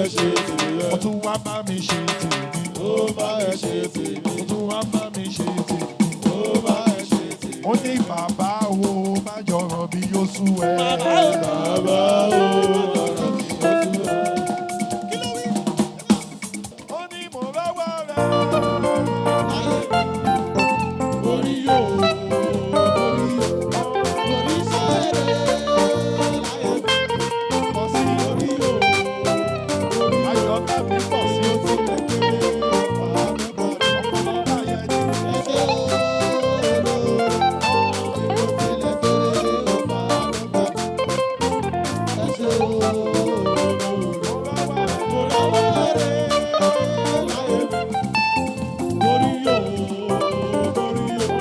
ẹ ṣe tìyẹ. Ó tún wá bá mi ṣe tèmi. Ó bá ẹ ṣe tèmi. Ó tún wá bá mi ṣe tèmi. Ó bá ẹ ṣe tèmi. Ó ní bàbá wo má jọ̀rọ̀ bí yóò sú ẹ. Bàbá o, ọ̀rọ̀ mi ò sú ẹ. Ó ní mo rọ́wọ́ rẹ̀. Orí yóò, orí yóò, orí sáré láyé mi. Pọ̀ sí Orí yóò, orí ayọ̀ bá mi pọ̀ sí yóò tilẹ̀ kéré, fàánú gbà mí. Ọpọlọ láyé jù. Ẹ ṣé olóore, èmi tilẹ̀ kéré, ó fàánú gbà mí. Ẹ ṣé olóore, Mo rọ́wọ́ rẹ̀. mo rọ́wọ́ rẹ̀ láyé mi. Orí yóò, orí yóò,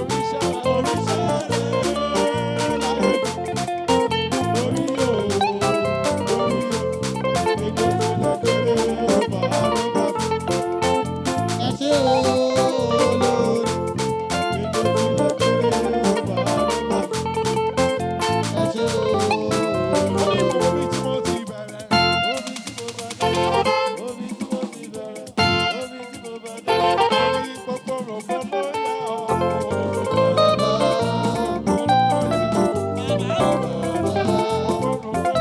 orí sáré láyé mi. Orí yóò, orí yóò, èmi tilẹ̀ kéré, ó fàánú gbà mí. Ẹ ṣé olóore, èmi tilẹ̀ kéré, ó fàánú gbà mí. Ẹ ṣé Ó ní mo olóore. rí tí mo ti bẹ̀rẹ̀. Omi tí mo bá dé, omi tí mo ti bẹ̀rẹ̀, omi tí mo bá dé. Ó ní kòkòrò kan ló yá ọ. Kòkòrò kan ló yá ọ. Kòkòrò ló yá ọ. Ó tún fẹ́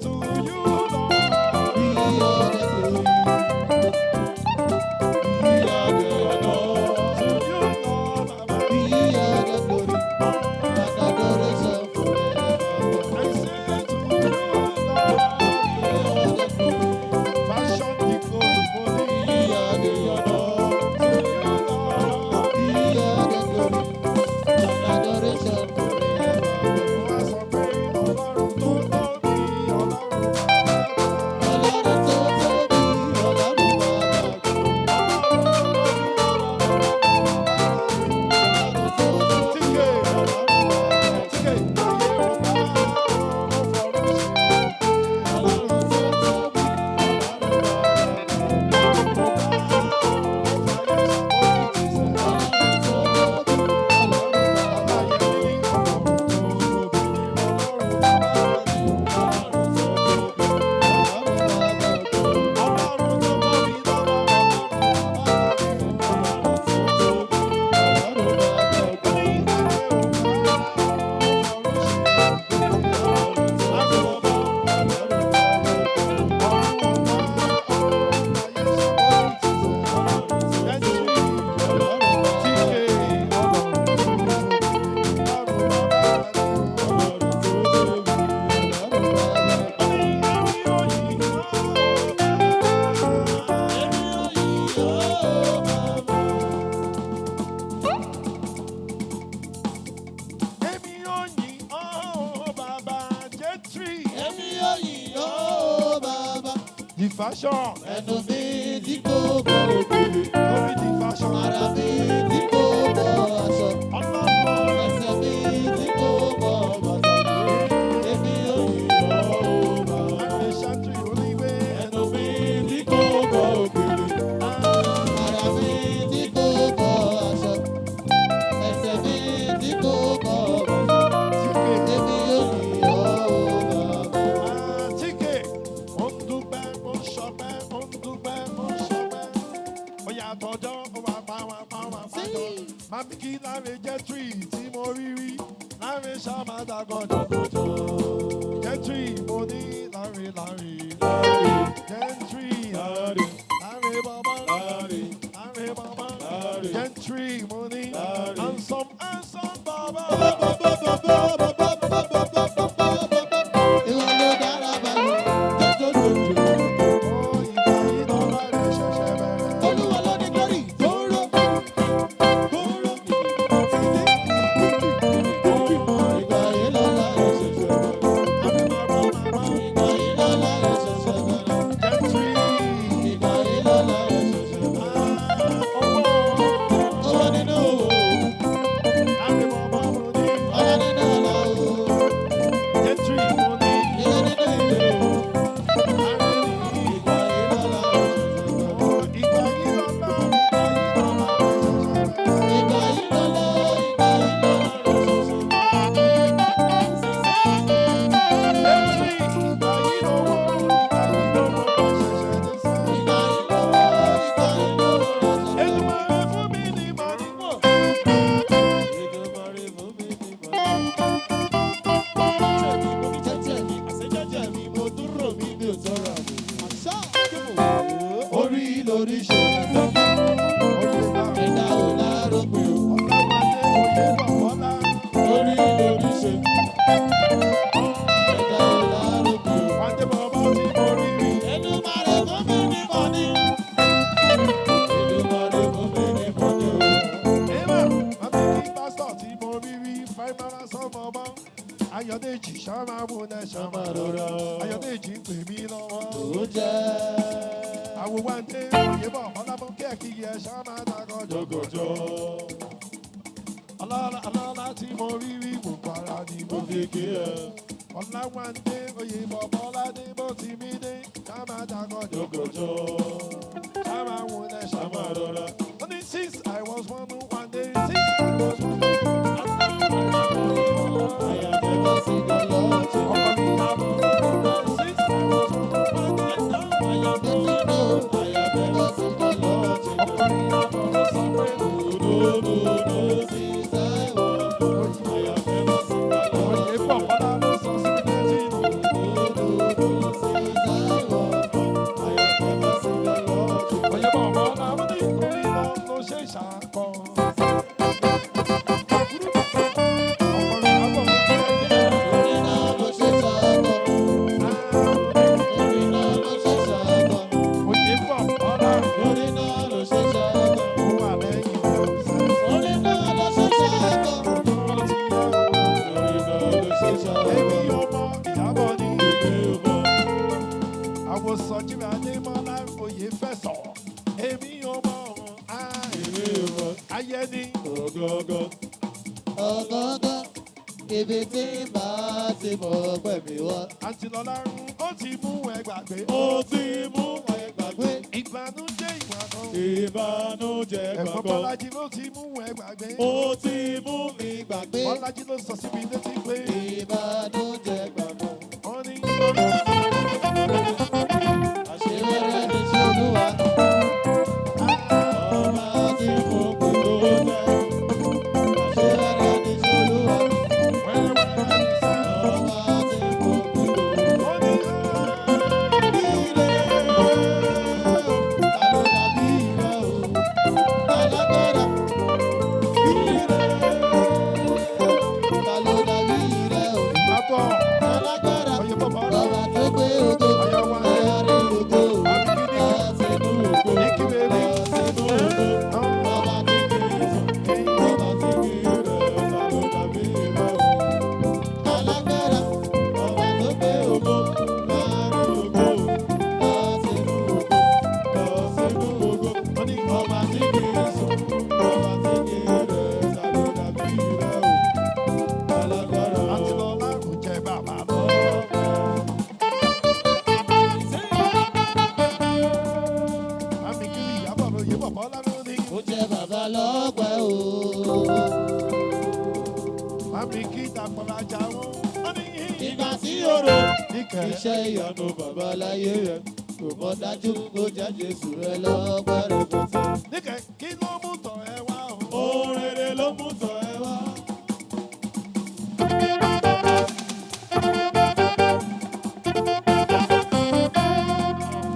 to you, Lord. To you, Lord, Baba. I say to you, Lord. Fashion the glory, money. To you, Lord. Mo wá sọ pé Ọlọ́run tó tóbi, Ọlọ́run bàbá. Tíkè, tíkè, ayé ò bá ó fọ̀rọ̀ ṣe. Èmi ò yìn ọ́ bàbá Jẹ́tírì. Èmi ò yìn ọ́ bàbá. The fashion, Ẹnu mi tí kò bọ̀ òkèlè, orí the fashion. Ara mi tí kò bọ̀ aṣọ, Ọlọ́run ẹsẹ̀ mi tí kò bọ̀ bàtà. Èmi ò yìn ọ́ bàbá. Àrẹ ṣáàtì oníwé. Ẹnu mi tí kò bọ̀ òkèlè, ara mi tí kò bọ̀ aṣọ, ẹsẹ̀ mi tí kò bọ̀ bàtà. Tíkè, Èmi ò yìn ọ́ bàbá. tíkè, ó ń dúpẹ́, ó ń ṣọpẹ́, ó ń dúpẹ́, ó ń ṣọpẹ́. Ó yàtọ̀ ọjọ́, ó wà pa wà pa wà pàjọ́. Màmí kí Láre Jẹ́tírì tí mo rí rí. Láre ṣàmàdà gọ̀jọ̀gọ̀jọ̀. Jẹ́tírì mo ní Láre Láre. Jẹ́tírì Láre, Láre bàbá. Láre, Láre bàbá. Láre. Jẹ́tírì mo ní. Láre. Handsome handsome bàbá. Ìwọ ló dára báyìí, jọjọjọjọ. Ó ìgbà yìí lọ́la rẹ̀ ṣẹ̀ṣẹ̀ bẹ̀rẹ̀. Olúwa ló ní glory tó ń ró, tó ń ró títí. Ìgbà yìí lọ́la ẹ̀ ṣẹ̀ṣẹ̀ bẹ̀rẹ̀. Àbí màmá màmá. Ìgbà yìí lọ́la ẹ̀ Ṣáma múlẹ̀ ṣáma Ṣáma rọra. Ayọ̀dèjì ń pè mí lọ́wọ́. Ó jẹ́ Àwọ̀ wá ń dé òye bọ̀ ọlámọ kẹ́ẹ̀kì yẹ ṣáma dàgọ́ jọgọjọ. Ọlọ́lá ọlọ́lá tí mo rí rí mo para ni mo Mo fi. fi kí ẹ Ọlá wá ń dé òye bọ̀ bọ́ládé bó ti mí dé ṣáma dàgọ́ jọgọjọ. Ṣáma múlẹ̀ ṣáma Ṣáma rọra. Only since I was one one day, since I was one. I have never seen the Lord change. Ọkọ mi yàgò. Since I was one day, I have never seen the Lord change. Ọkọ mi yàgò ló sọ pé No, no, no, since I was born, I have never seen the Lord òye bọ̀ bọ́lá ló sọ sí mi létí. No, no, no, since I was born, I have never seen the Lord change. Òye bọ̀ bọ́lá mo ní orí lọ ló ṣe ṣàkọ. Ọkọ mi yàgò ló Orí náà ló ṣe ṣàkọ, orí náà ló ṣe ṣàkọ, Òye bọ̀ bọ́lá orí náà ló ṣe ṣàkọ, ó wà lẹ́yìn ọ̀sẹ̀. orí náà ló ṣe ṣàkọ, orí náà ló ṣe ṣàkọ. Èmi ọmọ Ìyábọ̀ ni. Àwòsàn Jíra Adémọ́lá oyè fẹ́ sọ. Èmi ọmọ ayẹni. Ọ̀gọ́gọ́, ibi tí màá ti mọ̀ pẹ̀mí wá. Àǹtí Lọ́lá ó ti mú ẹ gbàgbé. Ó ti mú ẹ gbàgbé. Ìbànújẹ́ ìwà kan. Ìbànújẹ́ Ẹ̀fọ́ kankan. Bọ́lájí ló ti mú ẹ gbàgbé. Ó ti mú mi gbàgbé. Bọ́lájí ló sọ síbi létí pé Ìbànújẹ́ gbàgbọ́. wọ́n ní Àṣewẹ́rẹ́ ní ṣe olúwa. Ọba tí mo kò tó jẹ́. Àṣewẹ́rẹ́ ní ṣe olúwa. wẹ́rẹ́wẹ́rẹ́ ní sá. Ọba tí mo kò tó jẹ́. Ó ní Ire o, ta ló dàbí rẹ o? Alágbára. Ire o, ta ló dàbí rẹ o? àbọ̀ Alágbára. oyè bọ̀ bọ́lá. Ọba tó gbé ògo, Ayọ̀ wá. láàrin ògo, Abigidi látinú ògo, Nikki baby. látinú ògo. Ọba tí kì í sùn, ọba tí kì í rẹ̀, ta ló dàbí rẹ̀ o? Alágbára, ọba tó gbé ògo, láàrin ògo, látinú ògo, látinú ògo. Ó ní Ọba tí kì í sùn, ọba tí kì í rẹ̀, ta ló dàbí rẹ̀ o? Alágbára. Àǹtí Lọ́lá kò jẹ́ bàbá lọ. Àmì kiri ìyábọ̀ mi òye bọ̀ bọ́lá ló ní. Ó jẹ́ bàbá lọ́pẹ́ o. Àmì kí dàpọ̀lájà wọn. Ó ní Ìgbà tí oró ìkẹ́. iṣẹ́ ìyanu bàbá láyé rẹ̀ kò mọ̀ dájú kó jẹ́ Jésù rẹ̀ lọ́pẹ́ rẹpẹtẹ. Níkẹ́ kí ló mú tọ̀ ẹ wá o? Ohun rere ló mú tọ̀ ẹ wá.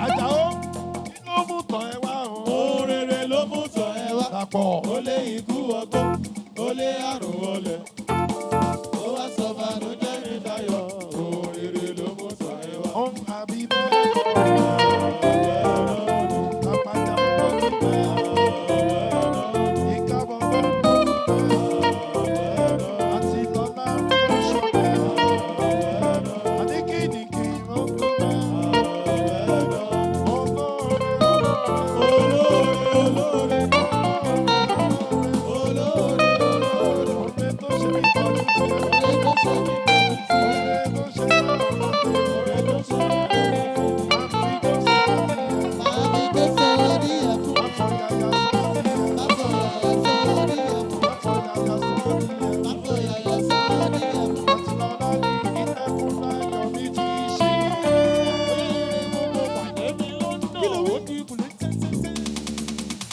Àjàó kí ló mú tọ̀ ẹ wá o? Ohun rere ló mú tọ̀ ẹ wá. Dàpọ̀. Ó lé ikú ọgbọ́n, ó lé àrùn wọlé. Ó wá sọ bànújẹ́ mi dayọ̀. Ohun rere ló mú tọ̀ ẹ wá. Ohun àbí bẹ́ẹ̀. Àpàjà mọ́ dúpẹ́. Ìkábọ̀ mọ́ dúpẹ́. Àti Lọ́lá ló ṣọpẹ́. Àní kí ni kí ló dúpẹ́? Olóore Olóore, olóore, olóore, olóore. Oore tó ṣe mí tọ́jú tiẹ̀. Oore tó ṣe mí tọ́jú tiẹ̀. Oore tó ṣe mí tọ́jú tiẹ̀. Oore tó ṣe mí tọ́jú tiẹ̀. Àmì tó ṣe mí tiẹ̀. Màmí tó sọ ní ẹkún, Àfọ̀yàyà sọ tiẹ̀. àfọ̀yàyà sọ ní ẹkún, Àfọ̀yàyà sọ tiẹ̀. àfọ̀yàyà sọ ní ẹkún. Àti Lọ́lá ní ìtẹ́kùn láyọ̀ mi ti ṣí.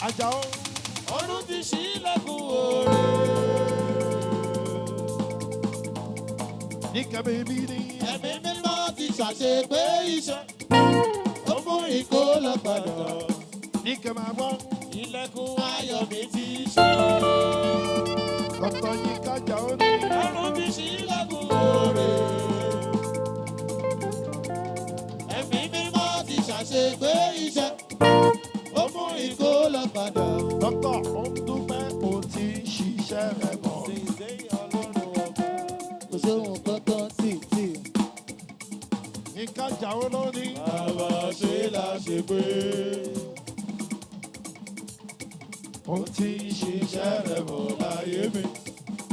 Àjàó Ọ̀run ti ṣí ilẹ̀kùn oore. níkẹ́ bèbí ní. Ẹ̀mí mímọ́ ti ṣàṣepé iṣẹ́. Ó mú ìkólọ padà. Níkẹ́ máa gbọ́. Ilẹ̀kùn ayọ̀ mi ti ṣí. Dr. Yinka Àjàó ní. Ọ̀run ti ṣí ilẹ̀kùn oore. Ẹ̀mí mímọ́ ti ṣàṣepé iṣẹ́. Ó mú ìkólọ padà. Dr. ó ń dúpẹ́ ó ti ń ṣiṣẹ́ rẹ̀ bọ̀. Kò sóhun kankan tí tí. láṣẹ pé. Ó ti Ṣiṣẹ́ rẹ̀ bọ̀ láyé mi.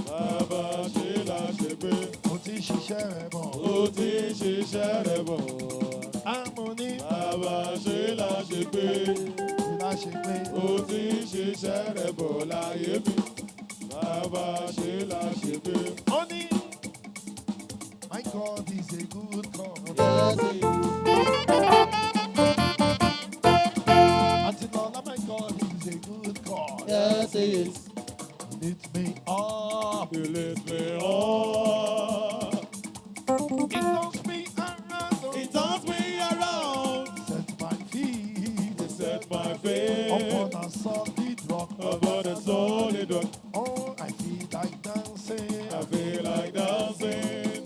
Bàbá ṣe láṣẹ pé. Ó ti ṣiṣẹ́ rẹ̀ bọ̀. Ó ti ṣiṣẹ́ rẹ̀ bọ̀. Àmọ́ ní Bàbá ṣe láṣẹ pé. láṣẹ pé. Ó ti ṣiṣẹ́ rẹ̀ bọ̀ láyé mi. Bàbá ṣe láṣẹ pé. Ó ní, my God is a good God. Yes, he is. Àǹtí Lọ́lá, my God is a good God. Yes, he is. Lift me up. He lifts me up. He turns me around. He turns me around. Set my feet He set my feet upon a solid rock. upon a solid rock. Oh, I feel like dancing. I feel like dancing.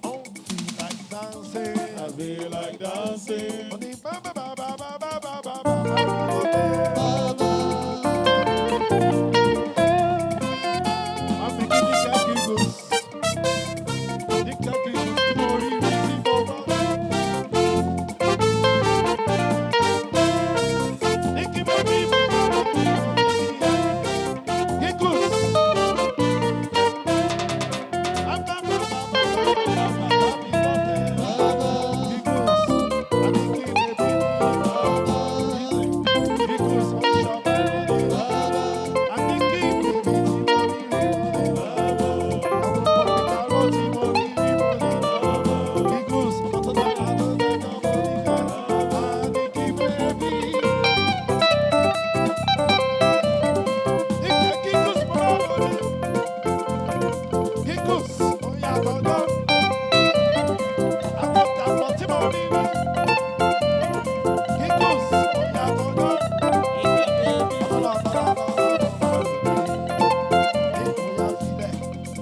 Oh, feel like dancing. I feel like dancing. Ó ní bá bá bá bá bá bá bá bá bá bá. Mami kí ní kẹ́kí gòs. Ní kẹ́kí gòs tí mo rí rí tí mo bá. Ní kí mo rí mo bá mo rí mo rí. Gígùs. Bá bá bá bá bá bá bá bá bá mi bọ̀tẹ̀. Gígùs. Àní kí bèbí mi. Gígùs ó ṣọpẹ́ lónìí. Àní kí bèbí tí mo rí rí mo ní.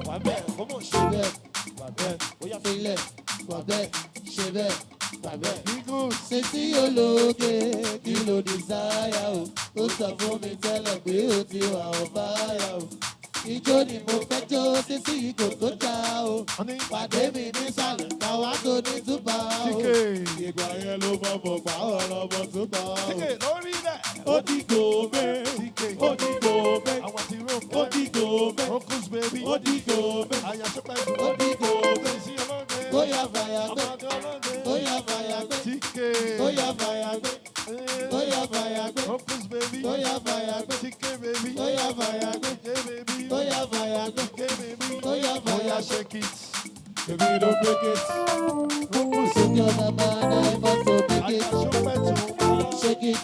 Wà bẹ́ẹ̀, kó mọ̀ ṣe bẹ́ẹ̀. Wà bẹ́ẹ̀, ó yá Filẹ̀, wà bẹ́ẹ̀, ṣe bẹ́ẹ̀, wà bẹ́ẹ̀. Sisi ológe, kí ló desire o? Ó sọ fún mi tẹ́lẹ̀ pé ó ti wà on fire o. Ijó ni mo fẹ́ jó, sisi yìí kò tó já o. Pàdé mi nísàlẹ̀, káwá tó ní túbà o. Ìgbà yẹn ló mọ̀ mọ̀ pa ọ̀rọ̀ ọmọ tó bá o. Lórí rẹ̀. Ó ti gòbé, ó ti gòbé, Àwọn tí rò ó ti gòbé, Focus baby. ó ti gòbé, Àyàsọ́pẹ́ Ó ti gòbé. Sí ọlọ́dẹ. Bóyá fàyà gbé, Ọmọdé ọlọ́dẹ. bóyá fàyà gbé, TK. bóyá fàyà gbé, bóyá fàyà gbé, Focus baby. bóyá fàyà gbé, TK baby. bóyá fàyà gbé, J baby. bóyá fàyà gbé, K baby. bóyá fàyà Bóyá gbé. shake it. Baby don't break it. Focus. Shake your mama, now you must to make it. Àyàsọ́pẹ́ tó. Shake it,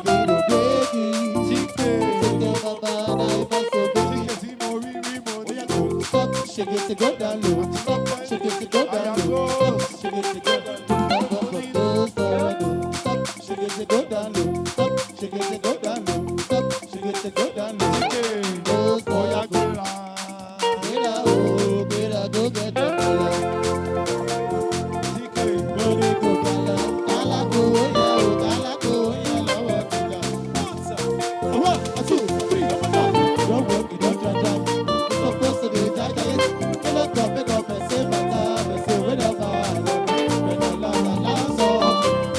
baby don't break it. TK. Shake your mama, now you must to make TK it. tí mo rí rí mo ní. Stop, shake it to go down low. Stop, shake it to go down low. Stop, shake it to go down low. Stop, shake it to go down low. Stop, shake it to go down low. Stop, shake it to go down low. TK. Bóyá gbéra. Gbéra o, gbéra go get your dollar. TK. Lórí kò kálá, kálá kò ó yẹ o, kálá kò ó yẹ lọ́wọ́ kíkà. One, two, three, four. Don't work, you don't try, try. You supposed to dey try, try it. You no come, make up, person matter, person wey don buy. When the last and last up,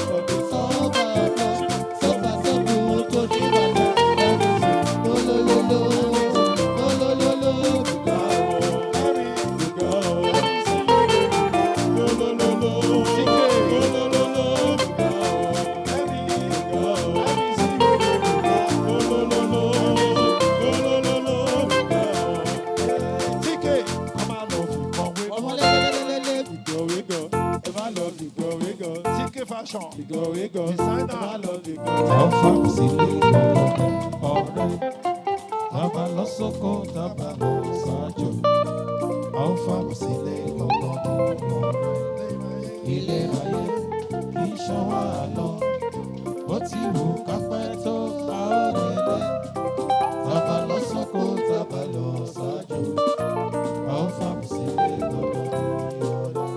but the sober plus, sober so good, kò ní bàjẹ́. Lo lo lo lo, lo lo lo lo, Ẹ̀rí. Lo lo lo lo, TK. lo lo lo lo, Ẹ̀rí. lo lo lo lo, lo lo lo lo. TK. Kọ́ máa lọ fi kan wé. Ọmọ lélelélele, Go we go, ẹ má lọ fi go we go, TK fashion. go we go, ẹ má lọ fi go. Ọ̀fà sílé ọ̀rẹ́, tábà lọ sóko tábà lọ sájò. Ọ̀fà sílé dandan ní ọ̀rẹ́. Ilé ayé kì í ṣọwọ́ àlọ́. Bó ti wù ká pẹ́ tó a ó délé. Tábà lọ sóko tábà lọ sájò. Ọ̀fà sílé dandan ní ọ̀rẹ́.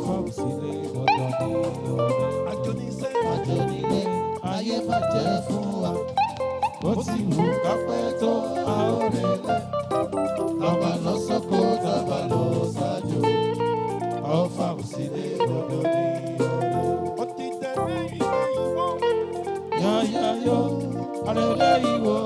fàbọ̀ sílé dandan ní ọ̀rẹ́. Àjò ní sẹ́. Àjò nílé ayé má jẹ́ fún wa. Bó ti wù ká pẹ́ tó a ó relé. Tàbá lọ sóko, tàbá lọ sájò. A ó fàbọ̀ sílé dandan ní ọ̀rẹ́. Ó ti tẹ̀lé ilé ìwọ. Yáyáyó, arẹlé ìwò.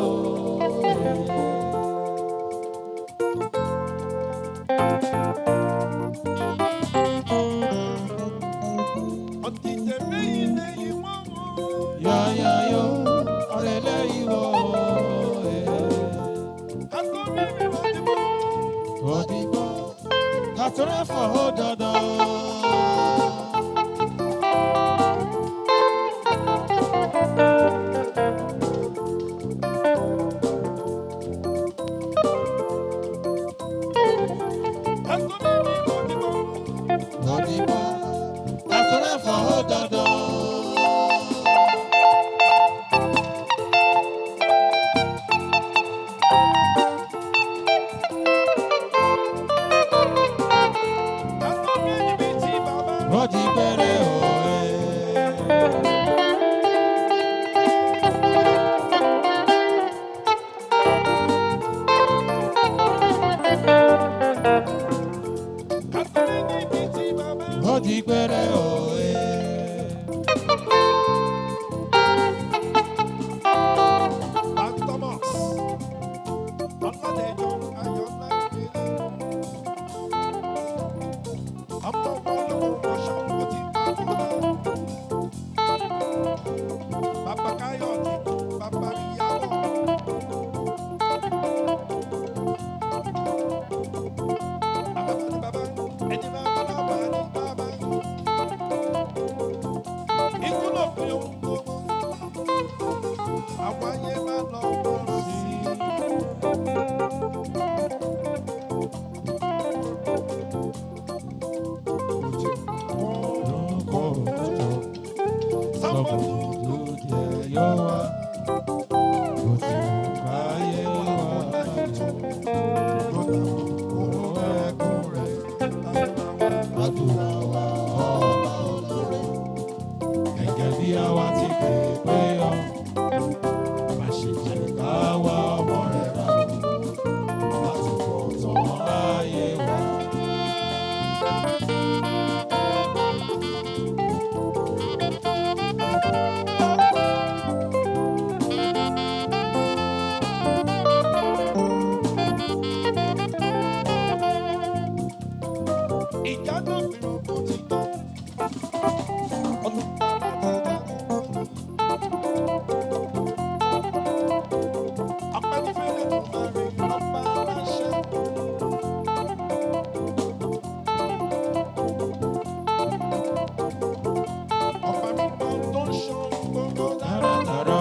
Ó ti tẹ̀lé ilé ìwọ. Yáyáyó, arẹlé ìwò. Kátó mímí ló ti bọ́. Òdìgbò, kàtúrà fọ̀ ó dandan. Kátó mímí ló ti bọ́. Òdìgbò, Kàtúrà fọ̀ ó dandan. Kátó mímí ti bàbá. Ó di pẹ́rẹ́ òwe. Kátó mímí ti bàbá. Ó di pẹ́rẹ́ òwe. Bank Thomas. Ọládẹjọ Ayọ̀lá Ìgbélé. Ọmọ olówó ọṣọ kò ti bá kúrò. Bàbá Káyọ̀dé, bàbá Ìyábọ̀. Bàbá ní bàbá, ẹni máa bá bàbá ní bàbá. Ikú ló fi ohun gbogbo. Àwọn ayé máa lọ bọ́rọ̀ sí i. Sọ́mọ́ dúdú díẹ̀ yóò wá. Bó ti wù káyé wá tó. Òun ẹkún rẹ̀ àdúrà wa ọba olóore. gẹ́gẹ́ bí àwa ti pè pé ọ. Má ṣe jẹ́ ká wá ọmọ rẹ̀ rà láti pọ̀ tán ayé wa. Ìjà náà fi rògbò ti tán. Apẹ́nifẹ́lẹ́ tó máa rí ọba aláṣẹ. Ọba mímọ́ tó ń ṣọ́ gbogbo dára. Dáradára.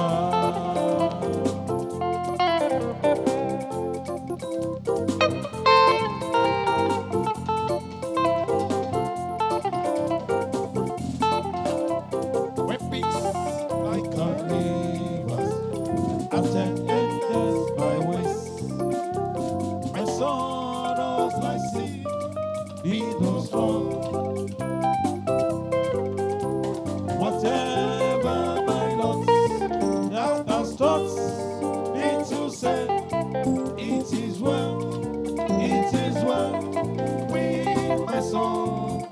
When peace like a God rivers, after endless my ways. My sorrows like sea, be those strong. Whatever my lot, thou hast taught me to say, it is well, it is well with my soul.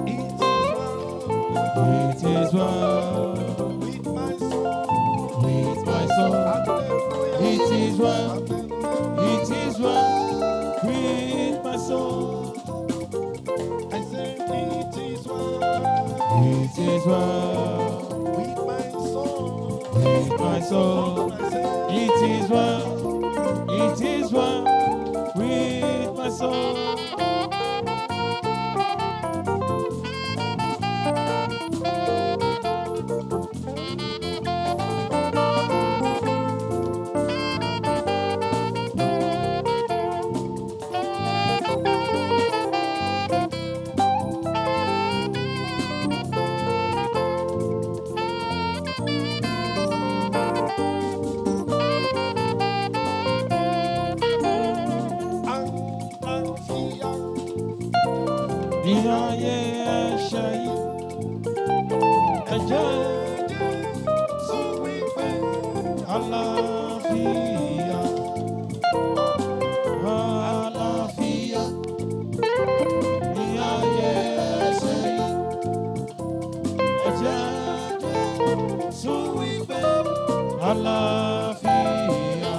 It is well It is well with my soul. with my soul. Hallelujah. It is well. Hallelujah. It is well with my soul. I say it is well It is well with my soul. with my soul. I say It is well. It is well with my soul. Àlàáfíà. Ní ayé ẹ̀ṣẹ̀ yìí, ẹ̀jẹ̀ Jésù wípé àlàáfíà, àlàáfíà. Ní ayé ẹ̀ṣẹ̀ yìí, ẹ̀jẹ̀ Jésù wípé àlàáfíà.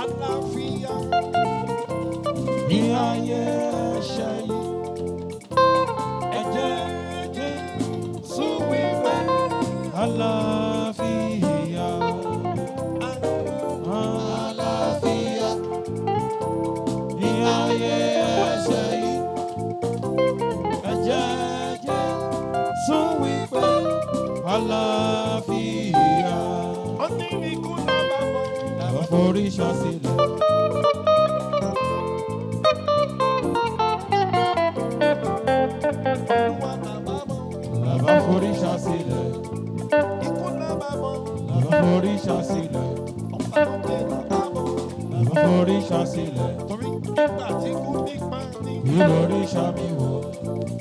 Àlàáfíà. Ní ayé ẹ̀ṣẹ̀ yìí, ẹ̀jẹ̀ Jésù wípé àlàáfíà, àlàáfíà. Ní ayé ẹ̀ṣẹ̀ yìí, ẹ̀jẹ̀ Jésù wípé àlàáfíà. Ó ní ikú lábàbọ̀. Làwọn forí ṣàṣìlẹ̀. Olúwa làbàbọ̀. Làwọn forí ṣàṣìlẹ̀. Ikú lábàbọ̀. Làwọn forí ṣàṣìlẹ̀. Ọba lókè lábàbọ̀. Làwọn forí ṣàṣìlẹ̀. Torí nígbà tí kú nípa ní. Ìlọrí ṣàmìwò,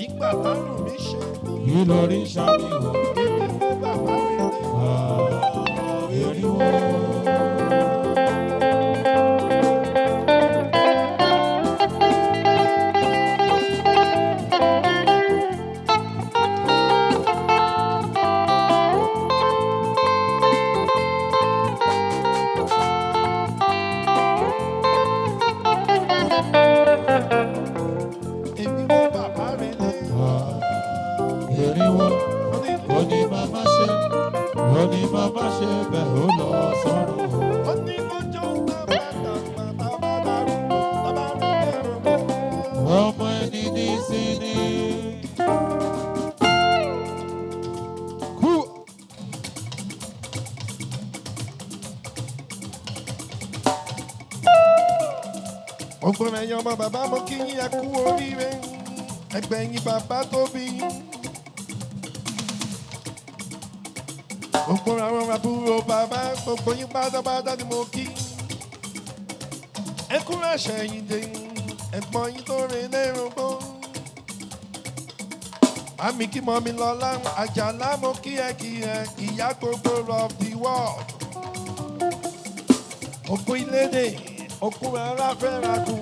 Ìgbà tárùn mi ṣe ní. ìlọrí ṣàmìwò, Èmi fẹ́ bàbá mi ní. eriwo. Èmi mú bàbá mi ní. Eriwo, Ó ní ó ní màmá ṣe, ó ní màmá ṣe bẹ́ẹ̀ ó lọ sọ́run. Ó ní lọ́jọ́ bàbá dàgbà bàbá dàrú bàbá mi lẹ́rù mọ́. Ọmọ ẹni ní sinmi. Kú. Ọgbọ́n ẹ̀yin ọmọ bàbá mo kí yín ẹ kú oríire. Ẹgbẹ̀yìn bàbá tó bí yín. Gbogbo àwọn àbúrò bàbá gbogbo yín pátápátá ni mo kí. Ẹ kú àṣẹyìndé ẹ̀gbọ́n yín tó rìn lérò gbó. Màmí kí mọ́ mi lọ́lá àjàlá mo kí ẹ kí ẹ ìyá gbogbo of the world. Òkú ilédè òkú ara fẹ́ra kú.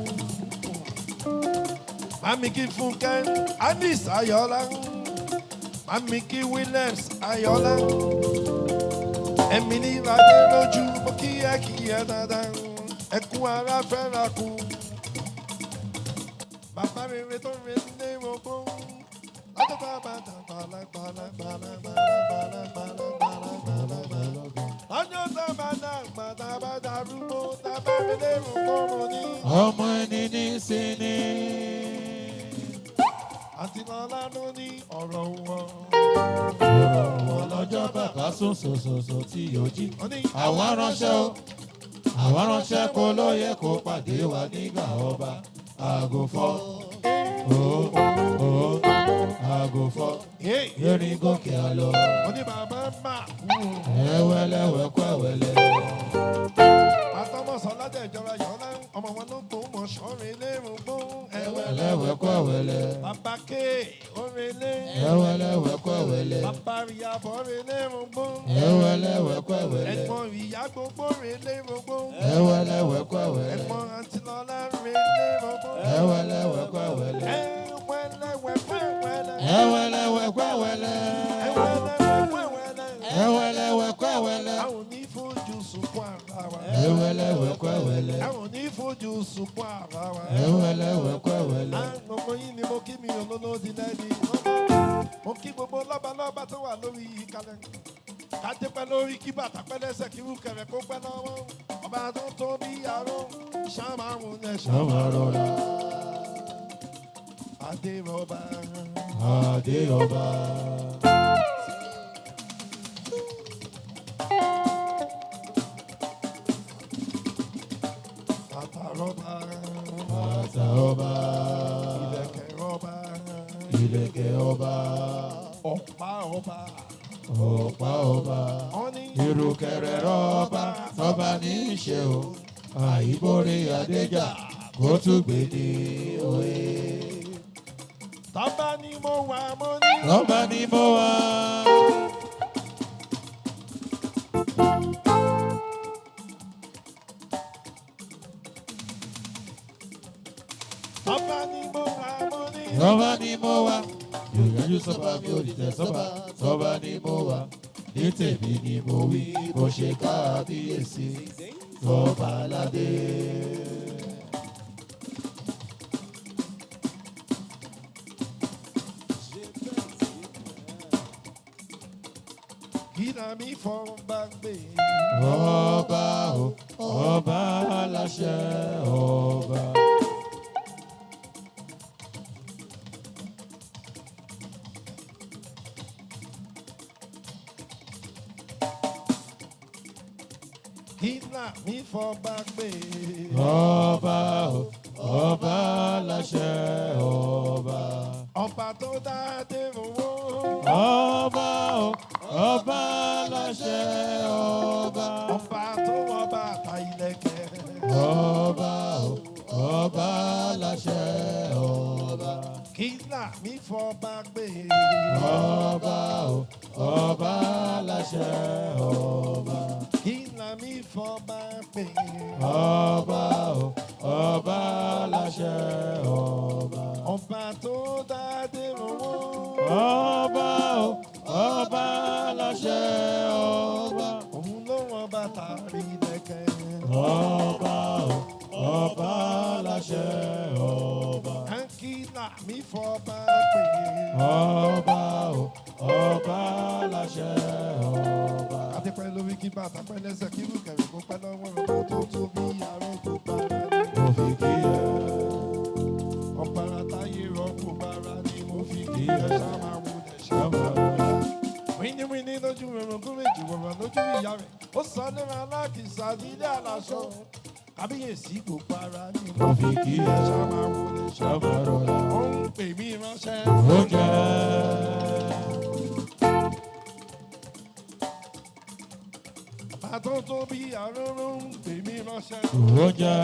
Màmí kí Fúnkẹ́ Alice Ayọ̀lá. Màmí kí Williams Ayọ̀lá. Ẹ̀mí ní ìlàjẹ lójú mo kí ẹ kí ẹ dáadáa. Ẹkún ara fẹ́ra kú. Bàbá rere tó rere lé rogún. Látọ̀tà bàtà gbàlagbàlagbàlagbàlagbàlagbàlagbàlagbàlagbà. Lọ́jọ́ tá a bá dàgbà tá a bá darúgbó tá a bá fi lé rogún mo ní. Ọmọ ẹni ní sinmi. Àti lọ́lá ló ní ọ̀rọ̀ wọn. Ọ̀rọ̀ wọn lọ́jọ́ bàbá sùn sòsòsò tí yóò jí. Ó ní Àwa ránṣẹ́ o, àwa ránṣẹ́ kó lóye kó pàdé wa nígbà ọba. Aago fọ́, ó ó, aago fọ́, Hey! erin gòkè àlọ́. Ó ní bàbá mà kú o. Ẹ̀wẹ̀lẹ̀wẹ̀ kọ́ ẹ̀wẹ̀lẹ̀. Àtọmọ̀sán lájẹ̀ ìjọba yọ̀ọ́lá ọmọ wọn ló gbó mọ̀ sọ́rin lérò gbó. Ẹ̀wẹ̀lẹ̀. Ẹ̀wẹ̀lẹ̀wẹ̀ kọ́ ẹ̀wẹ̀lẹ̀. Bàbá ké orinlé. Ẹ̀wẹ̀lẹ̀wẹ̀ kọ́ ẹ̀wẹ̀lẹ̀. Bàbá ìyàbọ̀ rin lérò gbó. Ẹ̀wẹ̀lẹ̀wẹ̀ kọ́ ẹ̀wẹ̀lẹ̀. Ẹ̀gbọ́n ìyá gbogbo rin lérò gbó. Ẹ̀wẹ̀lẹ̀wẹ̀ kọ́ ẹ̀wẹ̀lẹ̀. Ẹ̀gbọ́n àǹtí lọ́lá rin lérò gbó. Ẹ̀wẹ̀lẹ̀wẹ̀ kọ́ ẹ̀wẹ̀lẹ̀. Ẹ̀wẹ̀lẹ̀wẹ̀ fẹ́wẹ̀lẹ̀. Ẹ̀wẹ̀lẹ̀wẹ̀ kọ́ ẹ̀wẹ̀lẹ̀. Ẹ̀wẹ̀lẹ̀wẹ̀ fẹ́wẹ̀lẹ̀. Ẹ̀wẹ̀lẹ̀wẹ̀ kọ́ ẹ̀wẹ̀lẹ̀. A ò ní fojú sunkún ara wa. Ẹ̀wẹ̀lẹ̀wẹ̀ kọ́ ẹ̀wẹ̀lẹ̀. A ò ní fojú sunkún ara wa. Ẹ̀wẹ̀lẹ̀wẹ̀ kọ́ ẹ̀wẹ̀lẹ̀. Gbogbo yín ni mo kí mi olólódì lẹ́ni. Mo kí gbogbo lọ́balọ́ba tó wà lórí ìkàlẹ̀. Kájé pẹ́ lórí kí bàtà pẹ́ lẹ́sẹ̀ kí rúkẹ̀rẹ̀ kó pẹ́ lọ́wọ́. Ọba tó tó bí aró, ṣáàmárùn lẹ̀ Ṣáma rọra, Adé rọba. Adé ọba. Bàtà rọ́bà. Bàtà ọba. Ìlẹ̀kẹ̀ rọ́bà. Ìlẹ̀kẹ̀ ọba. Ọ̀pá ọba. Ọ̀pá ọba. Wọ́n ní Ìrùkẹ̀rẹ̀ rọ́bà tọ́ba ní í ṣe o. Àìbórí Adéjà kó tún gbé ní òye. Tọ́ba ni mo wà mo ní. Tọ́ba ní mo wá. Tọ́ba ni mo wà mo ní. Tọ́ba ní mo wá. Ìrìnàjò sọ́ba mi ò dìtẹ̀ sọ́ba. Tọ́ba ní mo wá. Ní tèmi ni mo wí, mo ṣe kábíyèsí. Tọ́ba aládé. Kí la mi fọ́ bá gbé? Ọba o, ọba aláṣẹ ọba. Kí la mi fọ́ bá gbé? Ọba o, ọba aláṣẹ ọba. Ọba tó dá dé owó. Ọba o, ọba aláṣẹ ọba. Ọba tó wọ bàtà ìlẹ̀kẹ̀. Ọba o, ọba aláṣẹ ọba. Kí la mi fọ́ bá gbé? Ọba o, ọba aláṣẹ ọba. Kí la mi fọ́ bá gbé? Ọba o, ọba aláṣẹ ọba. Ọba tó dá dé owó. Ọba o, ọba aláṣẹ ọba. Òun ló wọ bàtà ìlẹ̀kẹ̀. Ọba o, ọba aláṣẹ ọba. Kí la mi fọ́ bá gbé? Ọba o, ọba aláṣẹ ọba. Àti pẹ́ lórí kí bàtà pẹ́ lẹ́sẹ̀ kí rúkẹ̀rẹ̀ kó pẹ́ lọ́wọ́ ọba tó tó bí arúgbó bára ni. Mo fi kí ẹ, Ọ̀pára táyé rọ́pò bára ni mo fi kí Kí ẹ ẹ. ṣá máa wulẹ̀ ṣá máa rọra. Wíníwíní lójú orogún méjì wọ̀rọ̀ lójú ìyá rẹ̀. Ó sọ níra alákìsà nílé aláṣọ. Kábíyèsí gbogbo ara ni mo mo fi fi kí kí ẹ, ẹ ṣá máa wulẹ̀ ṣá ṣá máa rọra. Ó ń pè mí ránṣẹ́. Oúnjẹ. Bàbá tó tó bí arúgbó ń pè mí ránṣẹ́. Oúnjẹ.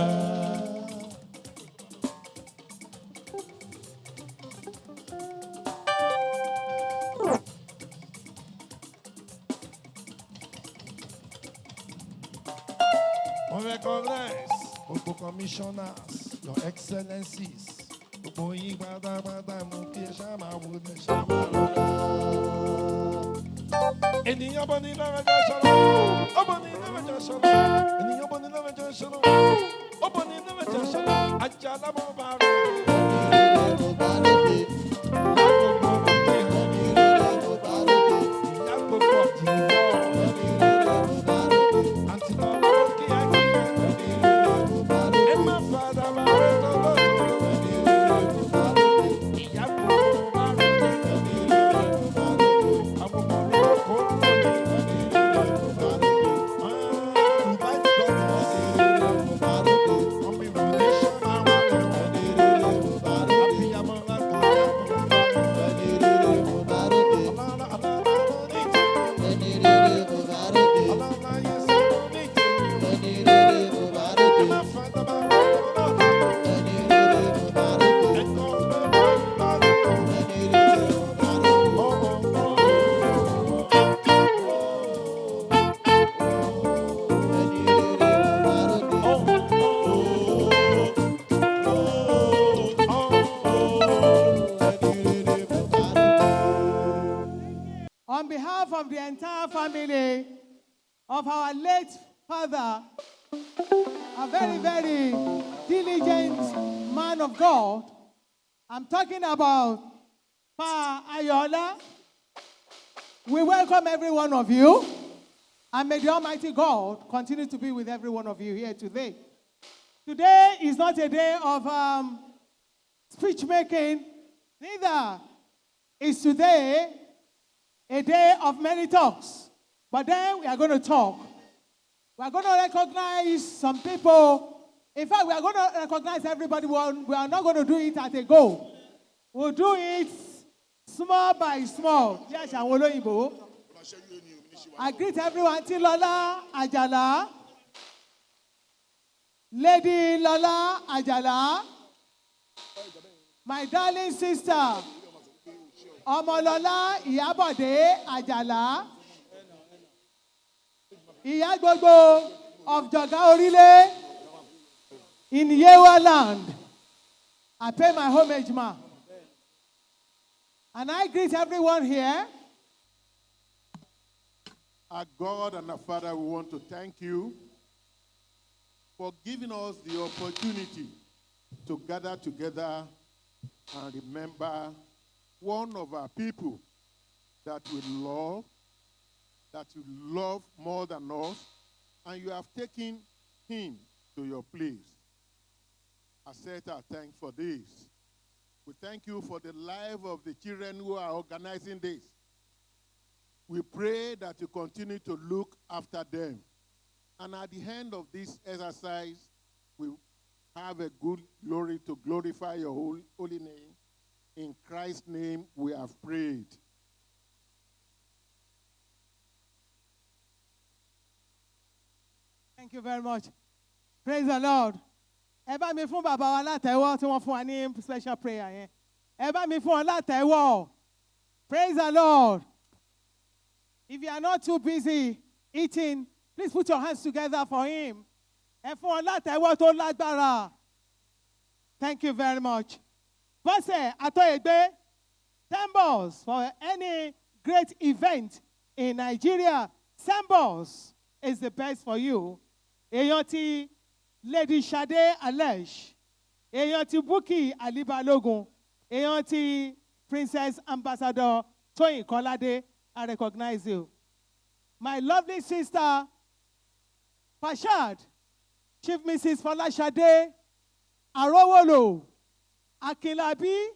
Mo recognize gbogbo commissioners, your excellencies, gbogbo yín pátápátá mo kí ẹ ṣá máa wo ẹ ṣá máa rọra. Ènìyàn bọ́ ní lọ́rọ̀jọ́ sọ̀rọ̀, ó bọ́ ní lọ́rọ̀jọ́ sọ̀rọ̀, ènìyàn bọ́ ní lọ́rọ̀jọ́ sọ̀rọ̀, ó bọ́ ní lọ́rọ̀jọ́ sọ̀rọ̀, ajá lámọ́ bá rẹ̀. Mo bá lóde, Ìyá gbogbo ọ̀dì ẹni rere mo bá lóde, ìyá gbogbo ọ̀dì ìwọ, ẹni rere mo bá lóde, àǹtí lọ́wọ́ kí ẹ kí ẹ. ẹni rere mo bá Ẹ lóde, má padà máa rẹ̀ tọ́lọ́tọ́. ẹni rere mo bá lóde, Ìyá gbogbo bá rẹ̀ jẹ́. ẹni rere mo bá lóde, Àwọn ọmọ mi kò kó lóde. ẹni rere mo bá lóde, ẹni rere mo bá lóde, ẹni rere mo bá lóde, ẹni rere mo bá lóde, ẹni rere mo bá lóde, ẹni rere mo bá lóde, ẹni rere mo bá lóde, ẹni rere mo bá lóde. Ẹni rere mo bá lóde. Ẹni rere mo bá lóde. On behalf of the entire family of our late father, a very, very diligent man of God, I'm talking about Pa Ayola. We welcome every one of you, and may the Almighty God continue to be with every one of you here today. Today is not a day of speech making, neither is today a day of many talks. But then we are going to talk. We are going to recognize some people In fact, we are going to recognize everybody. We are not going to do it at a go. We'll do it small by small. Bí àṣà àwọn olóyìnbó. I greet everyone. Tí Lọlá Àjàlá. Lady Lọlá Àjàlá. My darling sister. Ọmọlọlá Ìyábọ̀dé Àjàlá. Ìyá gbogbo of Jọ̀gá Orílẹ̀ in Yewa land. I pay my homage, ma. And I greet everyone here. Our God and our Father, we want to thank you for giving us the opportunity to gather together and remember one of our people that you love more than us, and you have taken him to your place. Accept our thanks for this. We thank you for the life of the children who are organizing this. We pray that you continue to look after them. And at the end of this exercise, we have a good glory to glorify your holy, holy name. In Christ's name we have prayed. Thank you very much. Praise the Lord. Ẹ bá mi fún bàbá wa látẹ̀wọ́ tí wọ́n fún wa ní special prayer yẹn. Ẹ bá mi fún wọn látẹ̀wọ́. Praise the Lord. If you are not too busy eating, please put your hands together for him. Ẹ fún wọn látẹ̀wọ́ tó lágbára. Thank you very much. Bọ́sẹ̀ Àtọ́yẹ̀gbé, Sambos for any great event in Nigeria. Sambos is the best for you. Èèyàn ti Lady Sade Alesh, èèyàn ti Bukky Ali Balogun, èèyàn ti Princess Ambassador Toyin Kolade, I recognize you. My lovely sister, Pashad, Chief Mrs. Folashade Arowolo, Akinlabi,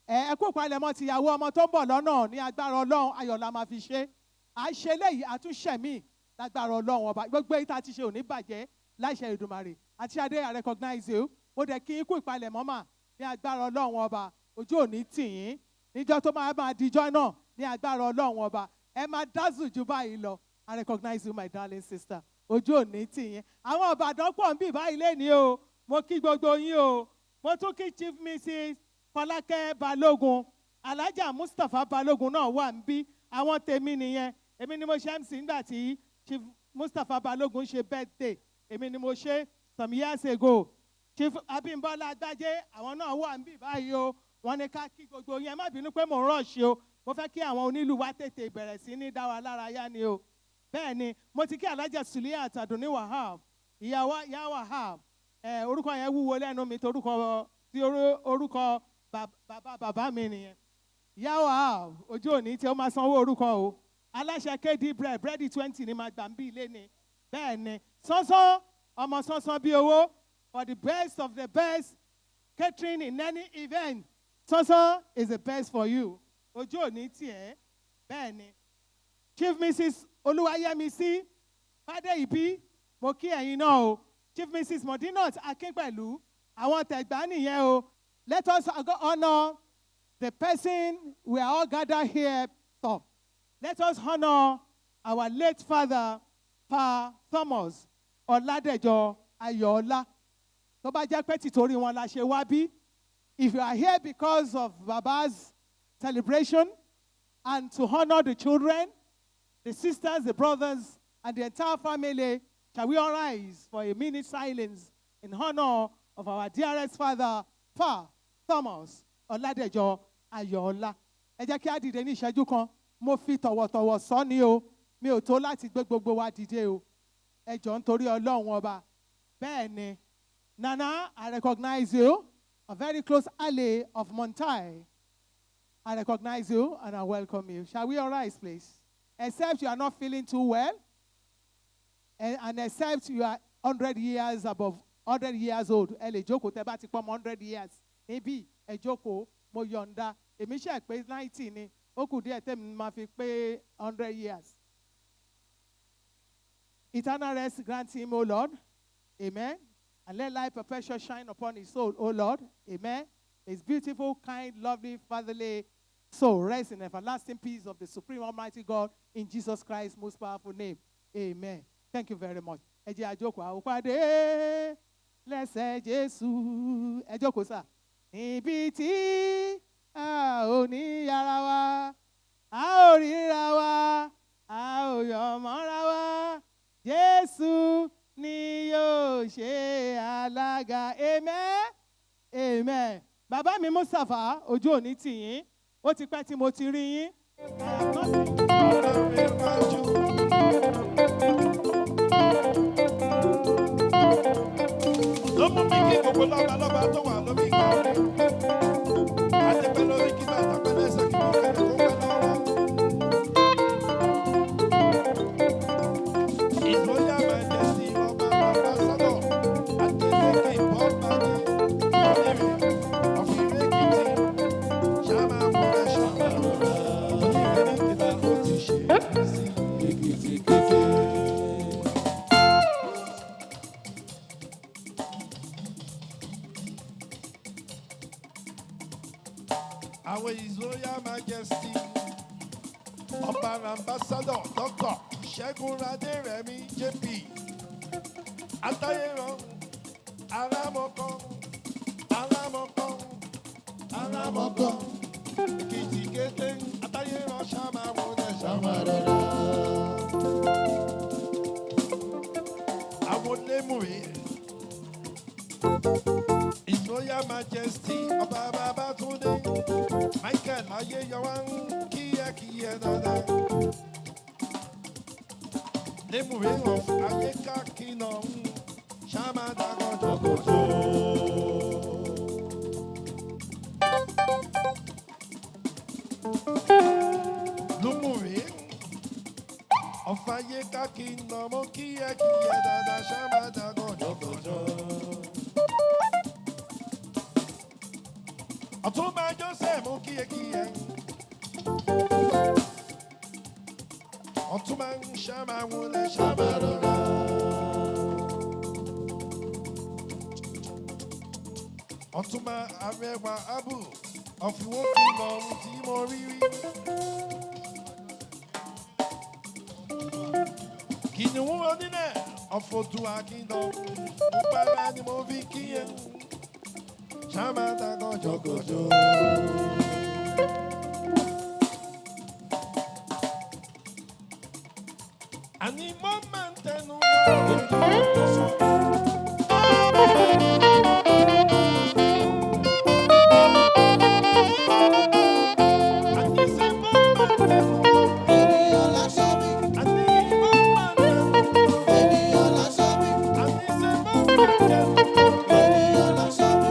ẹ kú palẹ̀mọ́ tìyàwó ọmọ tó ń bọ̀ lọ́nà. Ní agbára Ọlọ́run, ayọ̀ la máa fi ṣe. À ń ṣe léyìí, àtúnṣe míì lágbára Ọlọ́run Ọba. Gbogbo èyí tá a ti ṣe ò ní bàjẹ́ láìṣe Èdùmàrè. Àti Adé, I recognize you. Mo dẹ̀ kí yín kú ìpalẹ̀mọ́ mà. Ní agbára Ọlọ́run Ọba, ojú ò ní tì yín níjọ́ tó máa máa dijọ́ náà. Ní agbára Ọlọ́run Ọba, ẹ máa dazzle ju báyìí lọ. I recognize you, my darling sister. Ojú ò ní tì yín. Àwọn Ìbàdàn pọ̀ ń bì báyìí lénìí o. Mo kí gbogbo yín o. Mo tún kí Chief Mrs. Fọlákẹ́ Balógun. Alhaja Mustapha Balógun náà wà ń bí. Àwọn tèmi nìyẹn. Èmi ni mo ṣe MC nígbà tí Chief Mustapha Balógun ṣe birthday. Èmi ni mo ṣe some years ago. Chief Abimbola Agbájé, àwọn náà wà ń bí báyìí o. Wọ́n ní ká kí gbogbo yẹn. Má bínú pé mò ń rush o. Mo fẹ́ kí àwọn onílù wa tètè bẹ̀rẹ̀ sí ní dá wa lára yá ni o. Bẹ́ẹ̀ ni, mo ti kí Alhaja Suliya Àtàdùnní Wahab, ìyàwó ìyá Wahab. Ẹ orúkọ yẹn wúwo lẹ́nu mi torúkọ tí orúkọ bàbá bàbá mi nìyẹn. Ìyá Wahab, ojú òní tí ó máa sanwó orúkọ o. Aláṣẹ KD Bread, búrẹ́dì 20 ni máa gbà ń bí ilé ni. Bẹ́ẹ̀ ni, sánsán ọmọ sánsán bí owó, for the best of the best catering in any event. Sánsán is the best for you. Ojú òní tiẹ̀. Bẹ́ẹ̀ ni. Chief Mrs. Olúwayẹmísí Fádéyìbí, mo kí ẹ̀yin náà o. Chief Mrs. Modinat Akínpẹ̀lú, àwọn tẹ̀gbá nìyẹn o. Let us honour the person we are all gathered here for. Let us honour our late father, Pa Thomas Ọládẹ̀jọ Ayọ̀ọ́lá. Tó bá jẹ́ pé tìtorí wọn la ṣe wá bí, if you are here because of Baba's celebration and to honour the children, the sisters, the brothers, and the entire family, shall we all rise for a minute silence in honor of our dearest father, Pa Thomas Ọládẹ̀jọ Ayọ̀ọ́lá? Ẹ jẹ́ kí á dìde ní ìṣẹ́jú kan. Mo fi tọ̀wọ̀tọ̀wọ̀ sọ ni o. Mi ò tó láti gbé gbogbo wa dìde o. Ẹ jọ̀ọ́, nítorí Ọlọ́run Ọba. Bẹ́ẹ̀ ni, Nana, I recognize you, a very close ally of Montai. I recognize you and I welcome you. Shall we all rise, please? Except you are not feeling too well, and except you are 100 years above 100 years old. Ẹ lè jókòó tẹ́ bá ti pọ́ mọ́ 100 years. Níbí, ẹ jókòó, mo yọ̀ǹda. Èmi ṣe pé 90 ni, ó kù díẹ̀ tẹ́mi máa fi pé 100 years. Eternal rest grant him, O Lord. Amen. And let light perpetual shine upon his soul, O Lord. Amen. His beautiful, kind, lovely, fatherly soul rest in everlasting peace of the Supreme Almighty God in Jesus Christ's most powerful name. Amen. Thank you very much. Ẹ jẹ́ a jókòó, a ó pàdé lẹ́sẹ̀ Jésù. Ẹ jókòó sà. Níbi tí a ò ní yára wa, a ò ríra wa, a ò yọ̀ mọ́ra wa. Jésù ni yóò ṣe alága. Amen. Amen. Bàbá mi Mustapha, ojú òní tì yín. Ó ti pẹ́ tí mo ti rí yín. I have not. Ló mú mi kí gbogbo lọ́balọ́ba tó wà lórí ìgbà rẹ̀. Adépẹ́ lórí kí bàtà pẹ́ lẹ́sẹ̀ kí wọ́n kẹ́lẹ́ kó pẹ́ lọ́wọ́. His Royal Majesty ọba Ambassador Adeleke Bọ́mbadé Onírè Ọ̀fìnrẹ́kìtì Ṣáma Wọlé Ṣáma Rọra Onírè ní tìlá ó ti ṣe é sí. Èkìtì kété. Àwọn His Royal Majesty ọba Ambassador Dr. Ṣẹ́gun Adérẹ̀mí JP Atáyérán Arámọ̀kan Arámọ̀kan Arámọ̀kan Èkìtì kété Atáyérán Ṣáma Wọlé Ṣáma Ṣáma rọra. Àwọn Lémùrè His Royal Majesty ọba Babátúndé Michael Ayéyọwá ń kíyẹ́kíyẹ́ dáadáa. Lémùrè of Ayéká kìnà ń ṣáma dàgọ́jọ́gọ́jọ́. Lúmùrè of Ayéká kìnà mú kíyẹ́kíyẹ́ dáadáa ṣáma dàgọ́jọ́gọ́jọ́. Ọ̀túnba Joseph mú kíyẹ́kíyẹ́. Ọ̀túnba ń ṣáma wọlé ṣáma rọra. Ọ̀túnba Arẹwà Abu ọ̀fìwọ́kì lọ ohun tí mo rí rí. Kìnìún onílẹ̀ ọ̀fọ̀tù àkìlọ̀ òpàrà ni mo fi kíyẹ́. Ṣáma dàgọ́jọ́gọ́jọ́. Àní mo máa ń tẹnu mọ́. Àní ṣe mo máa ń tẹnu mọ́. Ènìyàn láṣọ mi, Àní mo máa ń tẹnu mọ́. ènìyàn láṣọ mi, Àní ṣe mo máa ń tẹnu mọ́. ènìyàn láṣọ mi.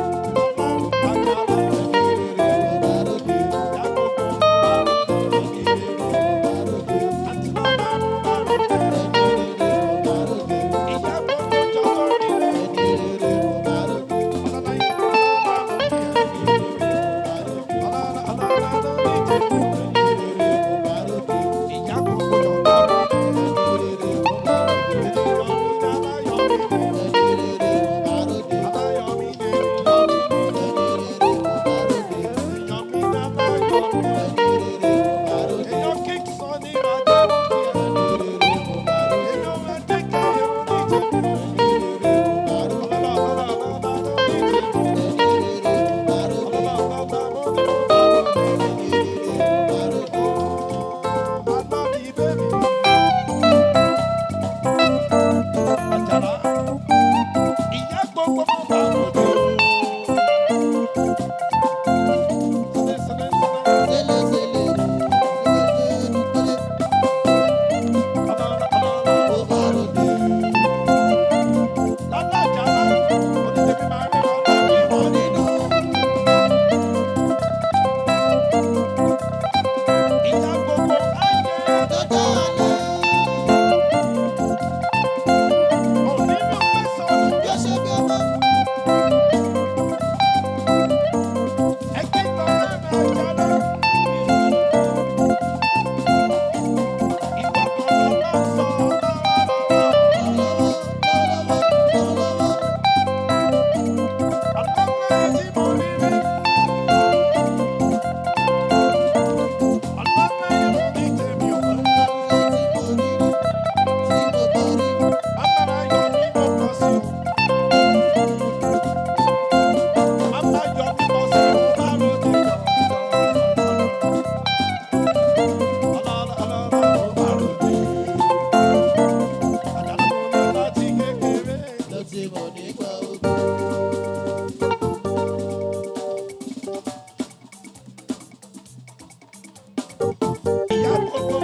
Ìyá gbogbo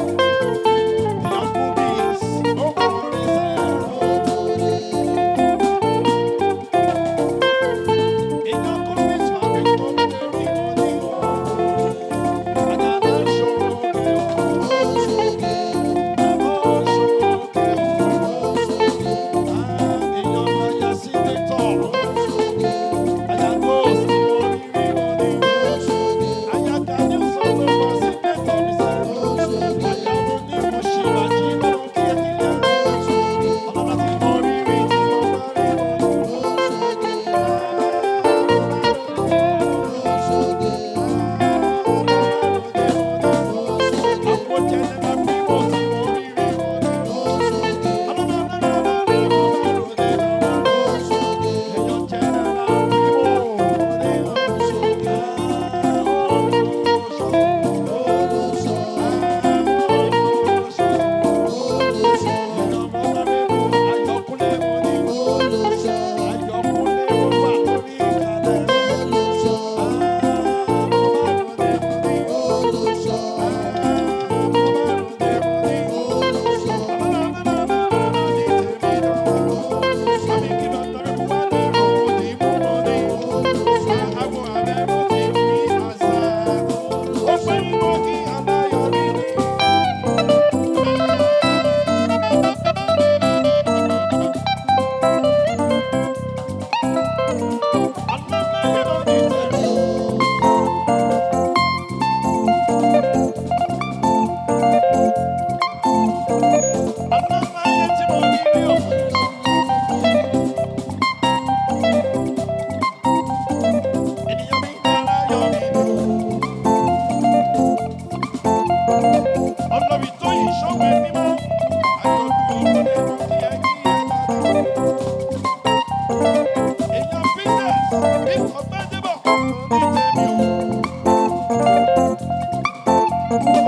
ìyá Kubis, ó kọrin sẹ́ẹ̀. Ìyá Kubis máa fi tó lórí wọn ní. Àdàlà ṣòro àbọ̀ ṣòro. Èèyàn máa yá sí tètò. Àyàgbó sí oríire wọn ní. Àyàgà ní sọ́dọ̀ lọ sí tètò mi sẹ́. Àyàwó ní mo ṣì wà jí lọ́wọ́ kíákíá. Ọlọ́lá tí mo rí rí tí mo bá rí wọn ní. Àwọn jẹ́nẹ́rà bí mo tí mo rí rí wọn ní. Ọlọ́bi tó yìí ṣọ́wọ́ ẹ mímọ́, àjọ̀dún ọ̀pọ̀lọpọ̀ mú kí ẹ kí ẹ dáadáa. Èèyàn Peters, Victor Gbadebo, ní tèmi o.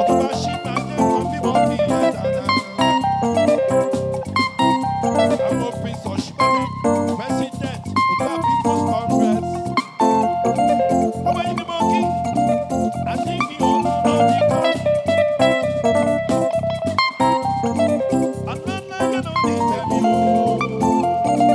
Ọ̀túnba Ṣínà jẹ́ kan bímọ kí ẹ dáadáa. Àwọn Prince Ọ̀ṣunbàdé, President Oòduà People's Congress. Ọmọ yìí ni mo kí, àti mi ò lọ́nà nìkan. Àlọ́láyé ló ní tèmi o.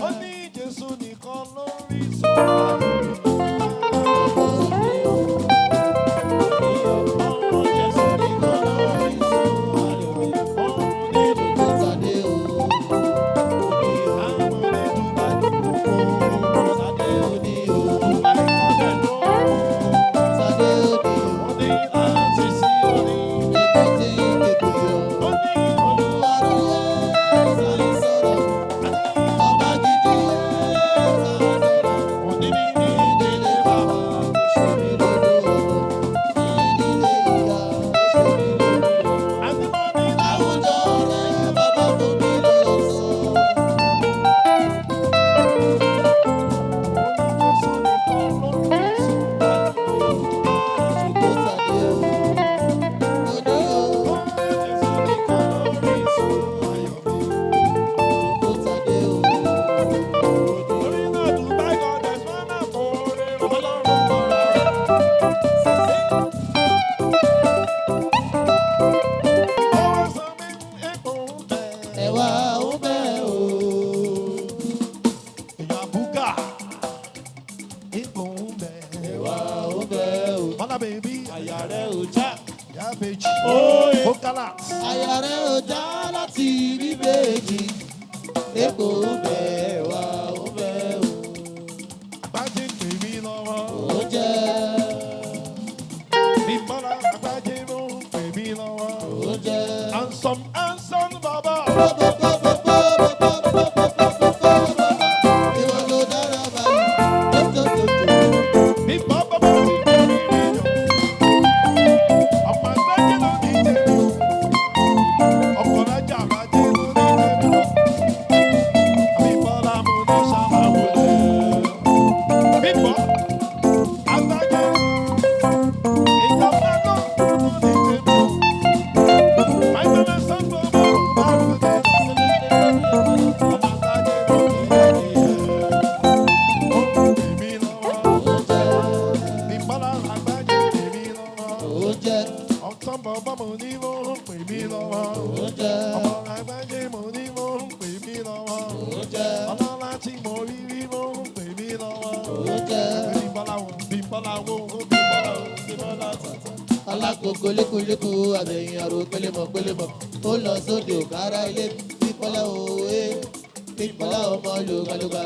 Ó ní Jésù nìkan lórí sọ́ọ̀rọ̀. Olúwa ló yẹ, sọ̀rọ̀. Ó gallant. Àyà rẹ̀ ò já láti rí méjì. Èkó bẹ̀ wá ó bẹ̀ o. Àgbájé ń pè mí lọ́wọ́. Ó jẹ́ Bímbọ́lá Àgbájé ló ń pè mí lọ́wọ́. ó jẹ́. Handsome, handsome bàbá. Ìwọ ló dára báyìí. Tó tó tó tó. Bímbọ́ bàbá ti pè mí níjọ. Ọmọ Àgbájé ló ní tèmi. Ọkọ̀ rájà Àgbájé ló ní tèmi. Bímbọ́lá mo ní sábà wọlé. Bímbọ́ Àgbájé. Ìjọba ló ní tèmi. Ó jẹ́ ó jẹ́ ó jẹ́ ó jẹ́ ó jẹ́. Alákòókò lékuléku àbẹ̀yìn àrò pélémọ̀ pélémọ̀ ó lọ sóde òkàrà ilé pípọ́lá òwe pípọ́lá ọmọ lùgbàlùgbà.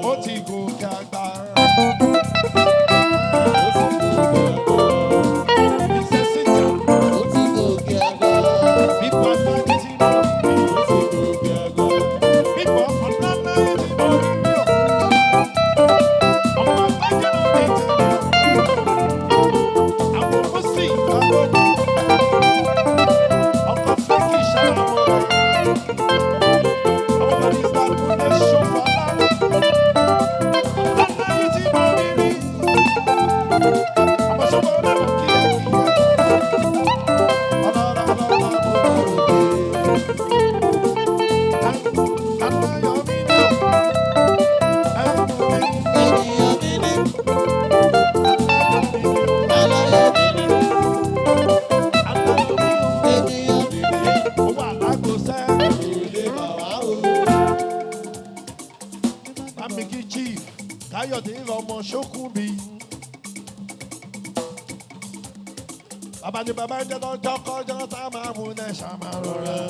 Ó ti gòkè àgbà. Ìṣesíjà. Ó ti gòkè àgbà. Bímbọ́ Àgbájé tí mo rí. Bímbọ́ Ọ̀nàláyé tí mo rí o. Ọmọ Àgbájé ló ní tèmi. Àwọn Mùsì Ìgbàlódé. Ọkọ̀ Fẹ́kì ṣàwọn rẹ̀. Àwọn Barista Kúnlé Ṣọ́fọ́lá. Ọ̀nàláyé tí mo rí rí. Ọmọ Ṣọ́fọ́lá mo kí ẹ kí ẹ. Ọlọ́lá ọlọ́lá mo bá ròde. Ènìyàn mi ní aláyọ̀ mi ní ènìyàn mi ní ilé bàbá o. Chief Káyọ̀dé ọmọ Ṣókùnbí. Bàbá ni bàbá ń jẹ́ lọ́jọ́ kọjọ́ tá a máa mú ní ṣàmárọ̀rẹ́.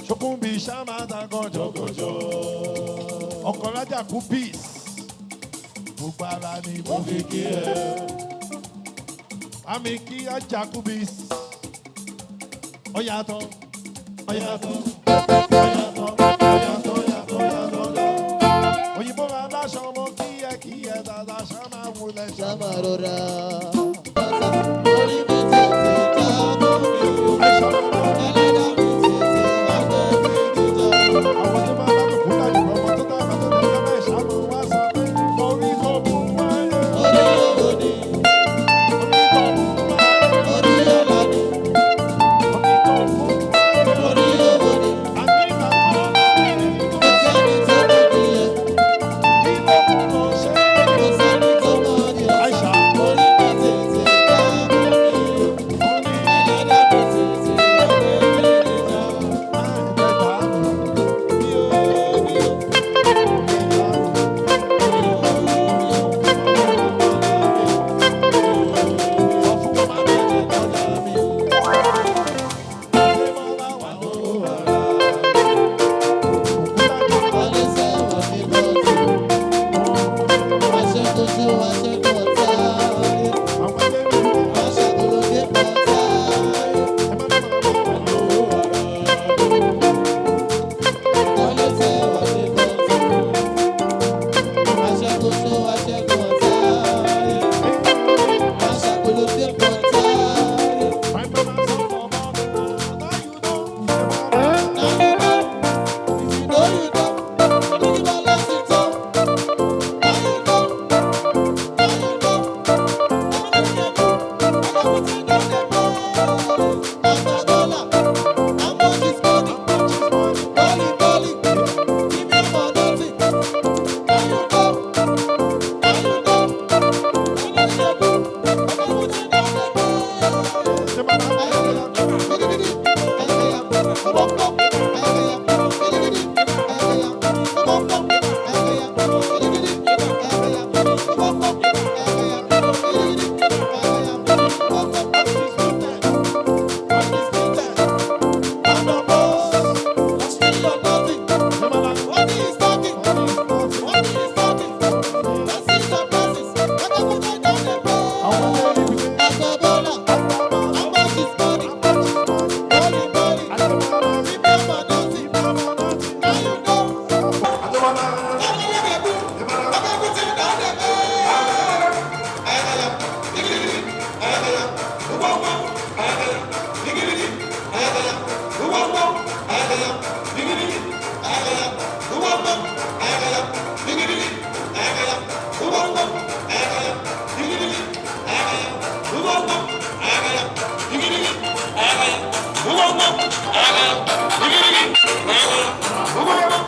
Ṣókùnbí ṣàmàdà gànjọ́gànjọ́. Ọkọ̀ rájà kú peace. Gbogbo ara ni mo fi kí ẹ. Àmì kí ajá kú peace. Ọ̀yàtọ̀ ọ̀yàtọ̀ ọ̀yàtọ̀ ọ̀yàtọ̀ ọ̀yàtọ̀ ọ̀yàtọ̀. Òyìnbó aláṣọ mo kí ẹ kí ẹ dáadáa ṣá máa wulẹ̀ ṣá. Ṣá máa rọra. Orí mi tètè já fún mi o. Àìsàn ló ń Ẹlẹ́dàá mi tètè wá gbé mi níjà. Àwọn tó máa lábùkù dájú ọmọ tó dára tó tẹ̀lé bẹ́ẹ̀ ṣàmù wá sọ pé orí kò mú wáyé. Orí owó ni, Orí kò mú wáyé. orí ọlá ni, Orí kò mú wáyé. orí owó ni. Àní ìgbàgbọ́ lórí ìlú Kò sẹ́ni tó mọ̀ ní ẹ̀, kí ló mú lọ ṣe. kò sẹ́ni tó mọ̀ ní ọ̀sán. Àìsà. Orí mi tètè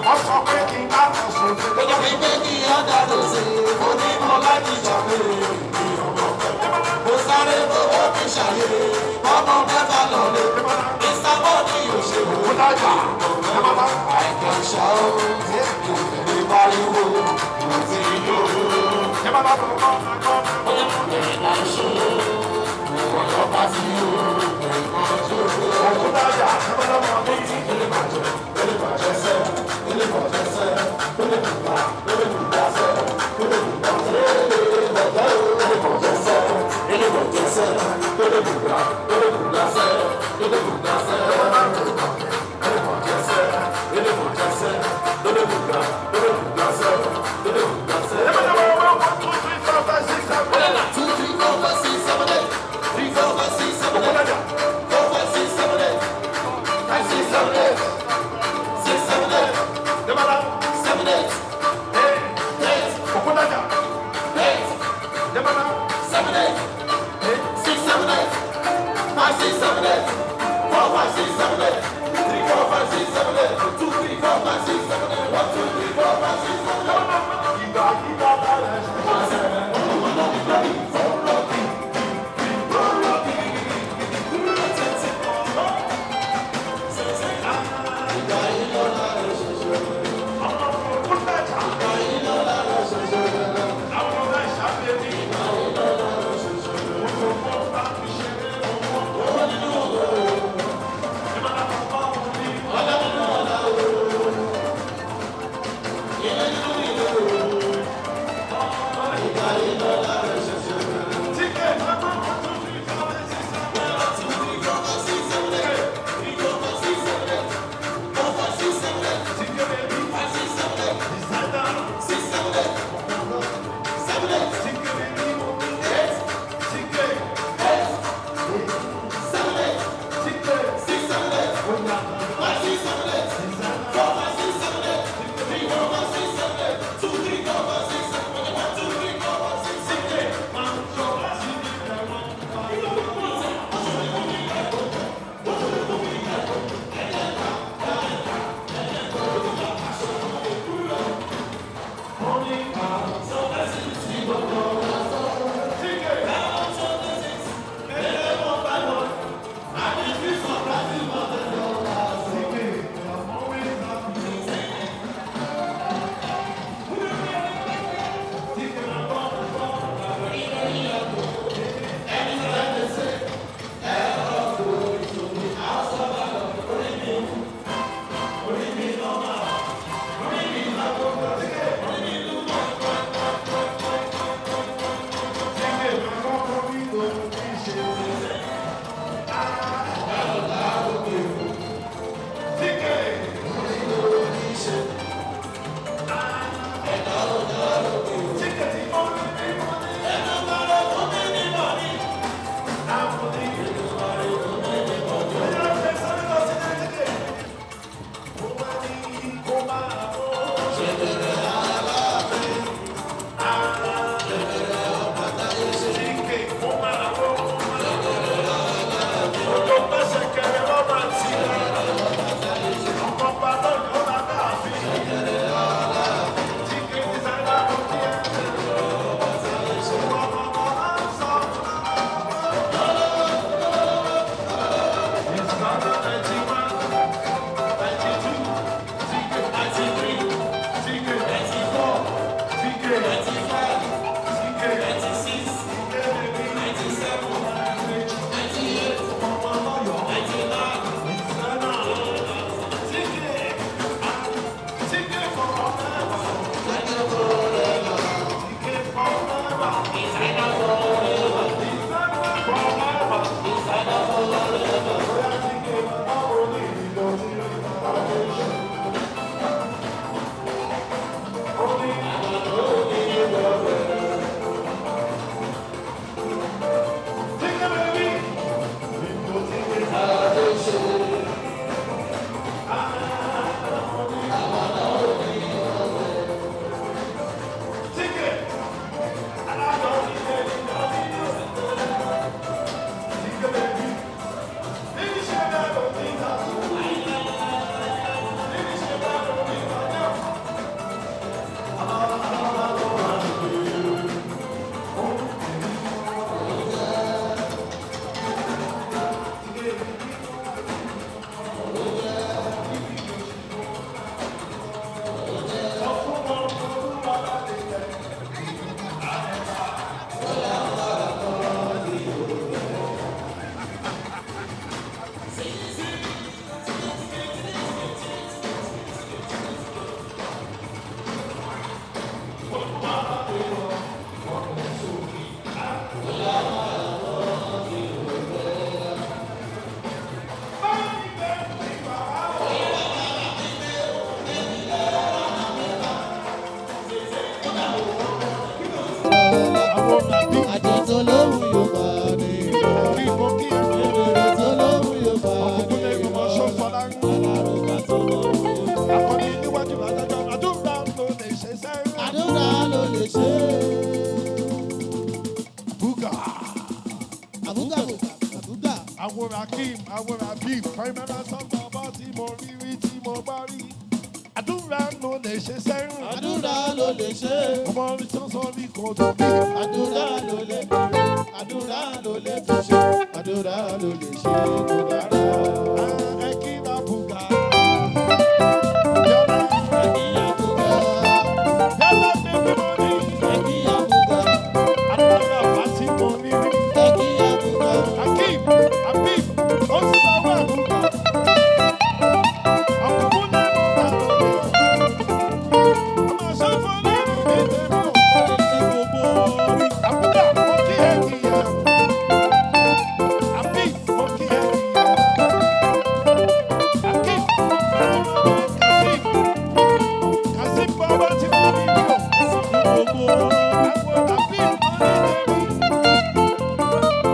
Wọ́n sọ pé kí n má tẹ̀ sóde. Yeah. Àbúgà àbúgà. Àwọn Rakim, àwọn Rabib, Primera sọ́gbà bá tí mo rí rí tí mo bá rí. Àdúrà ló lè ṣe sẹ́rùn. Àdúrà ló lè ṣe. Ọmọ mi tó sọ mí kò tó bí. Àdúrà ló lè. Àdúrà ló lè tún ṣe. Àdúrà ló lè ṣe kó dára. Ẹ kí la bùkà. Yọlá, Ẹ̀kí àbúgà. yọlá bébí mo ní. Ẹ̀kí àbúgà. Àdúrà bá tí mo rí rí. Ẹ̀kí àbúgà. Akeem, Habib, ó ń sanwó àbúkà. Ọkùnrin náà mo bá lóde. Ọmọ ṣọ́fọ́ lẹ́nu mi tẹ̀mí o. Àbúkà, mo kí ẹ kí ẹ. Habib, mo kí ẹ kí ẹ. Akeem, mo fẹ́ràn lóde. Kazeem, Kazeem bàbá tí mo rí rí o. Àwọn Habib, mo ní tẹ̀mí.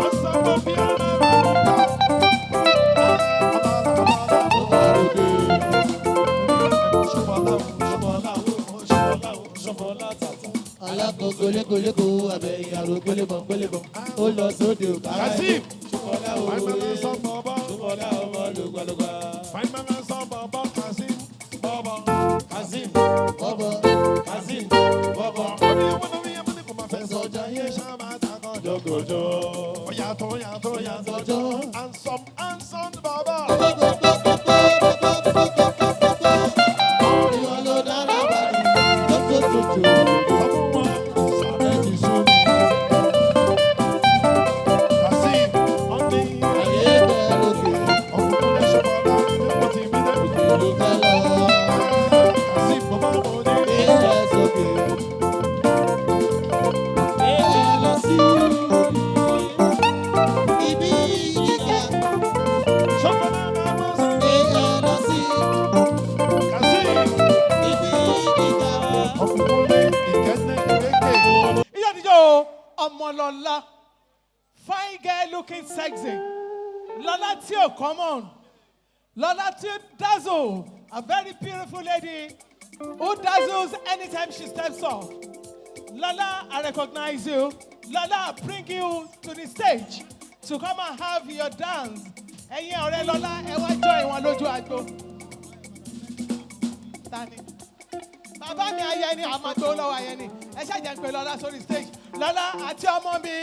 Ó sanwó bí ọlọ́run àbúkà. Alákòókò lékoléko àbẹ̀yìn àrò gbélébọ̀n gbélébọ̀n. Ó lọ sóde òkàrà. Kazeem, Ṣọlá Fine òwe. man and baba. Ṣọlá ọmọ lògbàlògbà. Fine man and baba. Kazeem, baba. Kazeem, Ọbọ̀ Kazeem, bọ́bọ̀. Orí owó lórí ẹ̀mú ni kò máa fẹ́ sọjà yé ṣá máa ta kan. Jọgọjọ. Yàtọ̀ yàtọ̀ yàtọ̀. ọjọ́. Handsome handsome baba. Ìwọ ló dára bàbí. Tó tó tó tó. Ọmọ wọn sàrẹ́ ti sún mi. Kazeem, ọ̀nì Ayé bẹ́ẹ̀ lókè. ọkùnrin lè ṣe bọ́lá ní mo ti mí dé. Ìlú fẹ́ lọ. Kazeem, bàbá mo ní. Ilẹ̀ sókè. Ilẹ̀ lọ sí. Ibi gíga. Ṣọ́fọ́lá máa mọ̀ sí. Ilẹ̀ lọ sí. Kazeem, Ibi gíga. ọkùnrin ìkẹ́ni ìrẹ́kẹ̀. Ìyá àtijọ́ o, Ọmọlọ́lá, fine girl looking sexy, Lọ́lá tí ò common, Lọ́lá tí ó dazzle, a very beautiful lady who dazzles anytime she steps off. Lọ́lá, I recognize you. Lọ́lá, I bring you to the stage to come and have your dance. Ẹ̀yin ọ̀rẹ́ Lọ́lá, ẹ wá join wọn lójú agbo. Tani? Bàbá mi Ayẹni, àmọ́ tó lọ́wọ́ Ayẹni. Ẹ ṣàjẹ́ ń pe Lọ́lá sórí stage. Lọ́lá àti ọmọ mi,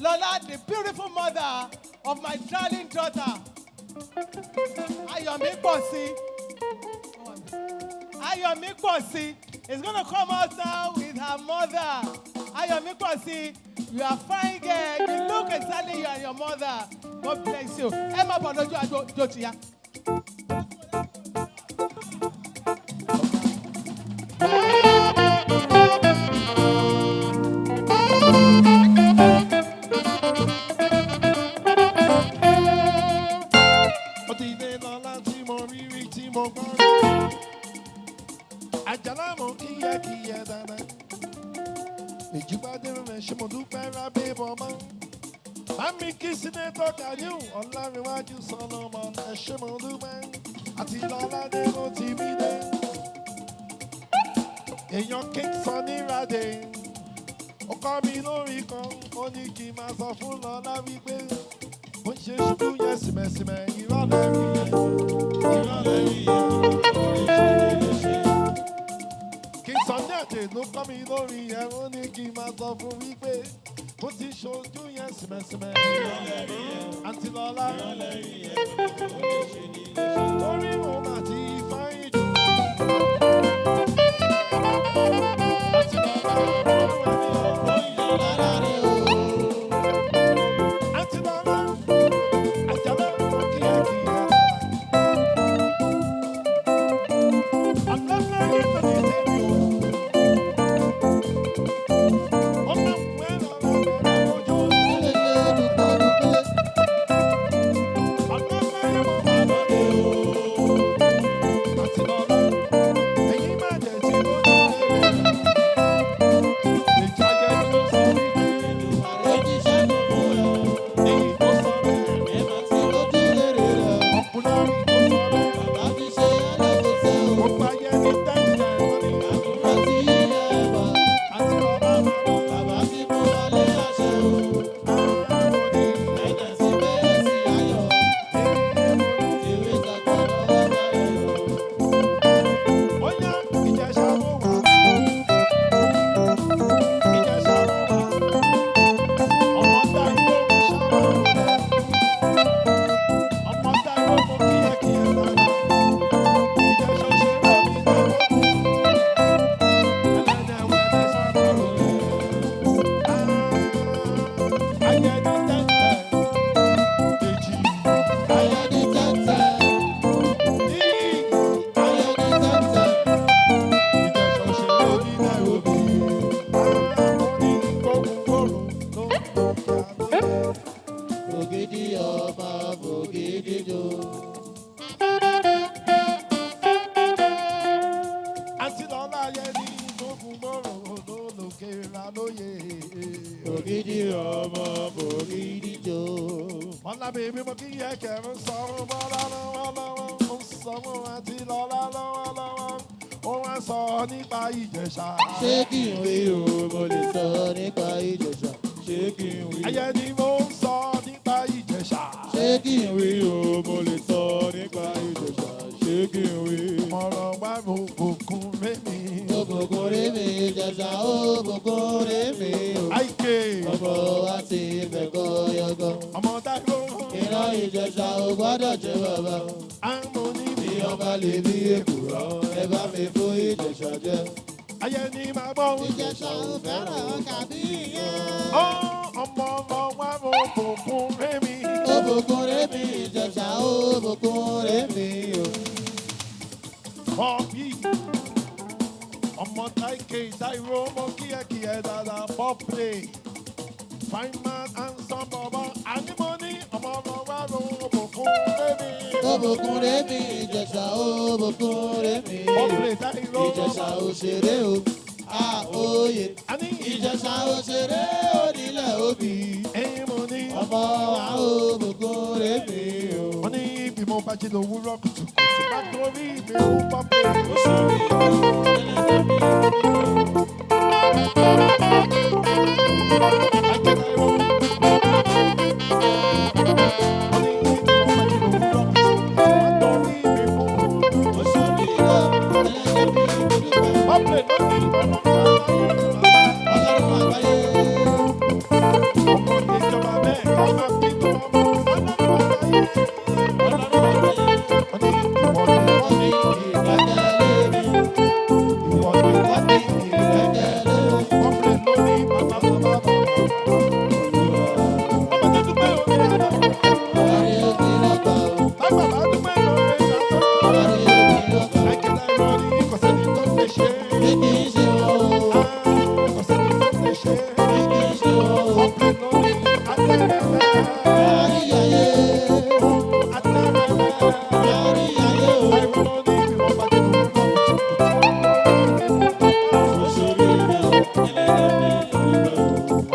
Lọ́lá the beautiful mother of my darling daughter. Ayọ̀mí pọ̀ sí. Ayọ̀mí pọ̀ sí is gonna come out now with her mother. Ayọ̀mí pọ̀ sí, you are fine girl, you look exactly you and your mother. God bless you. Ẹ má bọ̀ lójú àgbo jó ti ya. Ó ti dé lọ́lá tí mo rí rí tí mo gbọ́ rí. Àjàlá mo kíyẹ́kíyẹ́ dáadáa. Ìjùbádé rẹ̀ ṣe mo dúpẹ́ rábẹ́ bọ́mọ́. Bámi kí sínétọ̀ Kàríù Ọláríwájú Sọlọ́mọ ẹ ṣé mo dúpẹ́. Àti lọ́ládé ló ti mí dé. Èèyàn kí n sọ ní Rádé. Ó kọ́ mi lórí kan, ó ní kí n máa sọ fún Lọ́lá wípé bó ṣe ṣubú yẹn sìmẹ̀sìmẹ̀ ìrọ̀lẹ́ rí yẹn. Ìrọ̀lẹ́ rí yẹn, oríṣiríṣi lè ṣe. Kí n sọ ní àjè ló kọ́ mi lórí yẹn, ó ní kí n máa sọ fún wípé bó ti ṣojú yẹn sìmẹ̀sìmẹ̀ Ìrọ̀lẹ́ rí yẹn, àǹtí Lọ́lá. ìrọ̀lẹ́ rí yẹn, oríṣiríṣi lè ṣe. Torí mo mà ti fáyín jù. Àǹtí Lọ́lá, olúwa mi ò Ó ń yọ lára Lára rẹ̀ o. Àǹtí Lọ́lá, àjàlá kíákíá. Ọ̀lọ́lá yẹn ló ní tẹ̀lé o. Ó máa ń wẹ́ lọ́la bẹ̀rẹ̀ ojú. Lélẹ̀ dúpẹ́ dúpẹ́. Ọ̀lọ́lá yẹn mo máa lóde o. Ògidì ọmọ ògidì jò. Àǹtí lọ́lá yẹ ní gbógun mọ́rùn lólókè ra lóye. Ògidì ọmọ ògidì jò. Bọ́lá bèbí mo kí yẹ kẹrin sọ̀rọ̀ bọ́lá lọ́wọ́ lọ́wọ́ ó ń sọ fún àǹtí lọ́lá lọ́wọ́ lọ́wọ́ ó wá sọ nípa Ìjẹ̀ṣà. Ṣé kí n wí o, mo lè sọ nípa Ìjẹ̀ṣà. Ṣé kí n wí? Ayé ni mo ń sọ nípa Ìjẹ̀ṣà. Ṣé kí n wí o, mo lè sọ nípa Ìjẹ̀ṣà. Ṣé kí n wí? Ọ̀rọ̀ wa mo bòkun rémi. Ògùnkùn rí mi Ìjẹ̀ṣà, ògùnkùn rí mi o. Àìkè Ọmọ wa ti fẹ̀kọ́ yọgọ. ọmọ Táíwò Ìran Ìjẹ̀ṣà ò gbọ́dọ̀ jẹ́ bàbá. àmọ́ níbi Bí ọba lè bí èkùrọ́, ẹ bá mi fún Ìjẹ̀ṣà jẹ. ayé ni màá gbọ́. Ìjẹ̀ṣà ò fẹ́ràn ọkà bí ìyẹn. Ó ọmọ ọmọ wa mo bòkun rémi. Ògùnkùn rí mi Ìjẹ̀ṣà, ògùnkùn rí mi o. Bọ́bí ọmọ Táíkè Táíwò mo kíyẹ̀kíyẹ̀ dáadáa pọ́pẹ́. Fine man handsome bọ̀bọ̀ àní mo ní ọmọ ọmọ wa mo bòkun rémi. Ògùnkùn rí mi Ìjẹ̀ṣà, ògùnkùn rí mi o. Pọ́pẹ́ Táíwò Ìjẹ̀ṣà òṣèré o, a òye. àní Ìjẹ̀ṣà òṣèré onílẹ̀ òbí. ẹ̀yin mo ní. Ọmọ wa ògùnkùn rí mi o. Wọ́n ní bí mo bá jí lówùúrọ̀ kùtùkùtù bá torí mi ò pọ́pẹ́. Àìkè Táíwò. Wọ́n ní bí mo bá jí lówùúrọ̀ kùtùkùtù bá torí mi ò pọ́pẹ́ lórí ọlọ́run àgbáyé. Ọmọ ìjọba bẹ́ẹ̀ ká máa fi tó ọmọ ọlọ́run àgbáyé. Wọ́n ní ìwọ ni wọ́n ní ìwọ ni wọ́n ní pọ́pẹ́ lórí bàbá bàbá bàbá. Ọmọ tó dúpẹ́ òní àná. Lágbà bá dúpẹ́ lórí ìlànà. Àìkè Táíwò ní kò sẹ́ni tó lè ṣe é. Kò sẹ́ni tó lè ṣe é. Pọ́pẹ́ lórí atẹ́rẹ́rẹ́. Atẹ́rẹ́rẹ́. Táíwò ní bí wọ́n bá dé lówùúrọ̀ kùtùkùtù.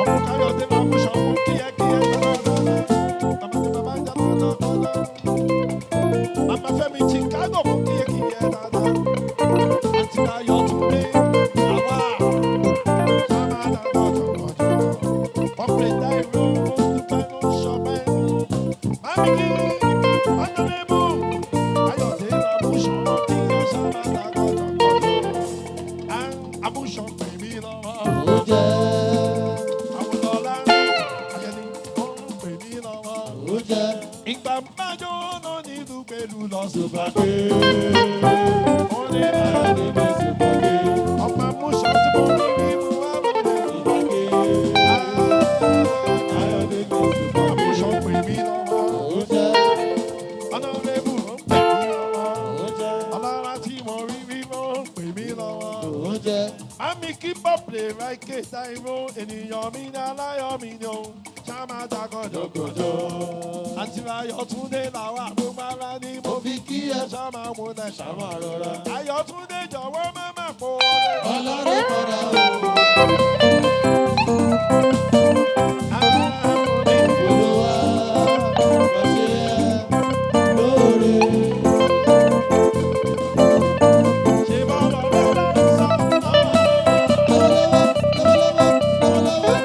Ọmọ Káyọ̀dé máa mú ṣọ̀kún kíyẹ́kíyẹ́ dáadáa. Bàbá tí bàbá ń jà lọ́dọọdọ. Màmá Fẹ́mi Chicago mú kíyẹ́kíyẹ́ dáadáa. Àǹtí Ayọ̀ Túndé àwa. Ṣáná dáadáa jọ̀jọ̀jọ̀. Ọ̀pẹ̀ Táíwò mo dúpẹ́ mo ṣọpẹ́. Màmí kí ọ̀nàmẹ́bù. Káyọ̀dé máa mú ṣọ̀kún kíyẹ́ ṣáná dáadáa jọ̀jọ̀jọ̀. Àmúṣọ pèmí lọ́wọ́. Àwọn ọlá ayẹni ó ń pè mí lọ́wọ́. Ìgbà májò náà ní ìlú pẹ̀lú lọ́sùn. Ó ní ọmọ amúṣọ tí mo ní bí mo wá lọ́wọ́. Amúṣọ pè mí lọ́wọ́. Ọ̀nàrẹ́bù ó ń pè mí lọ́wọ́. Ọlọ́lá tí mo rí rí ó ń pè mí lọ́wọ́. Àmì kí pọ̀pẹ̀ ráìkè Táíwò ènìyàn mi ní aláyọ̀ mi ni ó ṣá máa ta kọjọkọjọ. Àti Ayọ̀túndé làwọn àgbógbára ní mo fi kí ẹ ṣá máa mú ẹ ṣá máa rọra. Ayọ̀túndé jọ̀wọ́ má má pọ̀ ọ́rẹ́. Ọlọ́run padà o. Olúwa, má ṣe ẹ́ lóore. Ṣé bọ́lá rẹ̀ ló ń sọ? Lọ́wọ́lọ́wọ́, lọ́wọ́lọ́wọ́, lọ́wọ́lọ́wọ́.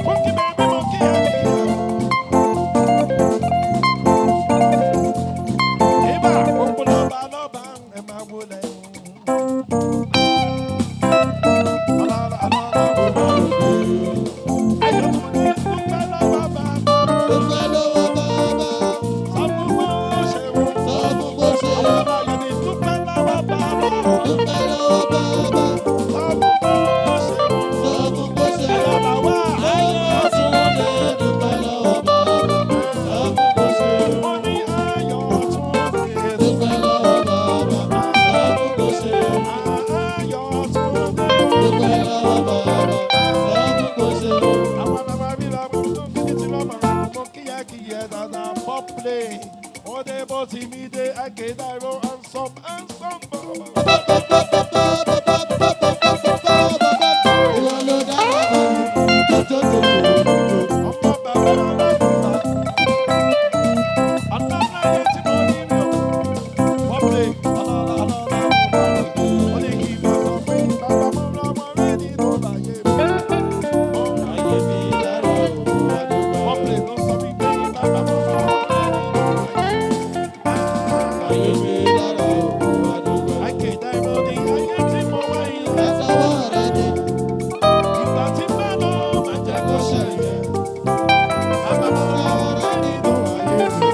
Mo kí bẹ́ẹ̀ bí mo kí ẹ kí ẹ. Ibà gbogbo lọ́ba lọ́ba ẹ máa wọlé. Bọ́pìlẹ̀ wọ́n dé bó ti mí dé akédàró handsome handsome bàbá. Ìwọ ló dára o, jọjọ jọjọ jọjọ. Ọmọ bàbá aláìsàn. Aláyé tí mo rí mi ò. Bọ́pìlẹ̀ ọlọ́lá ọlọ́lá ó ní kí n máa sọ pé bàbá mo lọ́mọ rẹ̀ nínú láyé mi. Ayé mi dára o, mo dúpẹ́. Bọ́pìlẹ̀ ló sọ wípé bàbá mo lọ́mọ rẹ̀ nínú láyé mi. Ayé mi dára o, mo dúpẹ́. Akédàró ní ayé tí mo wá yìí. Ẹ̀sọ́wọ́ rẹ ni Ìgbà tí bá lọ máa jẹ́ kó ṣẹlẹ̀. Bàbá mo lọ́mọ rẹ̀ nínú láyé mi.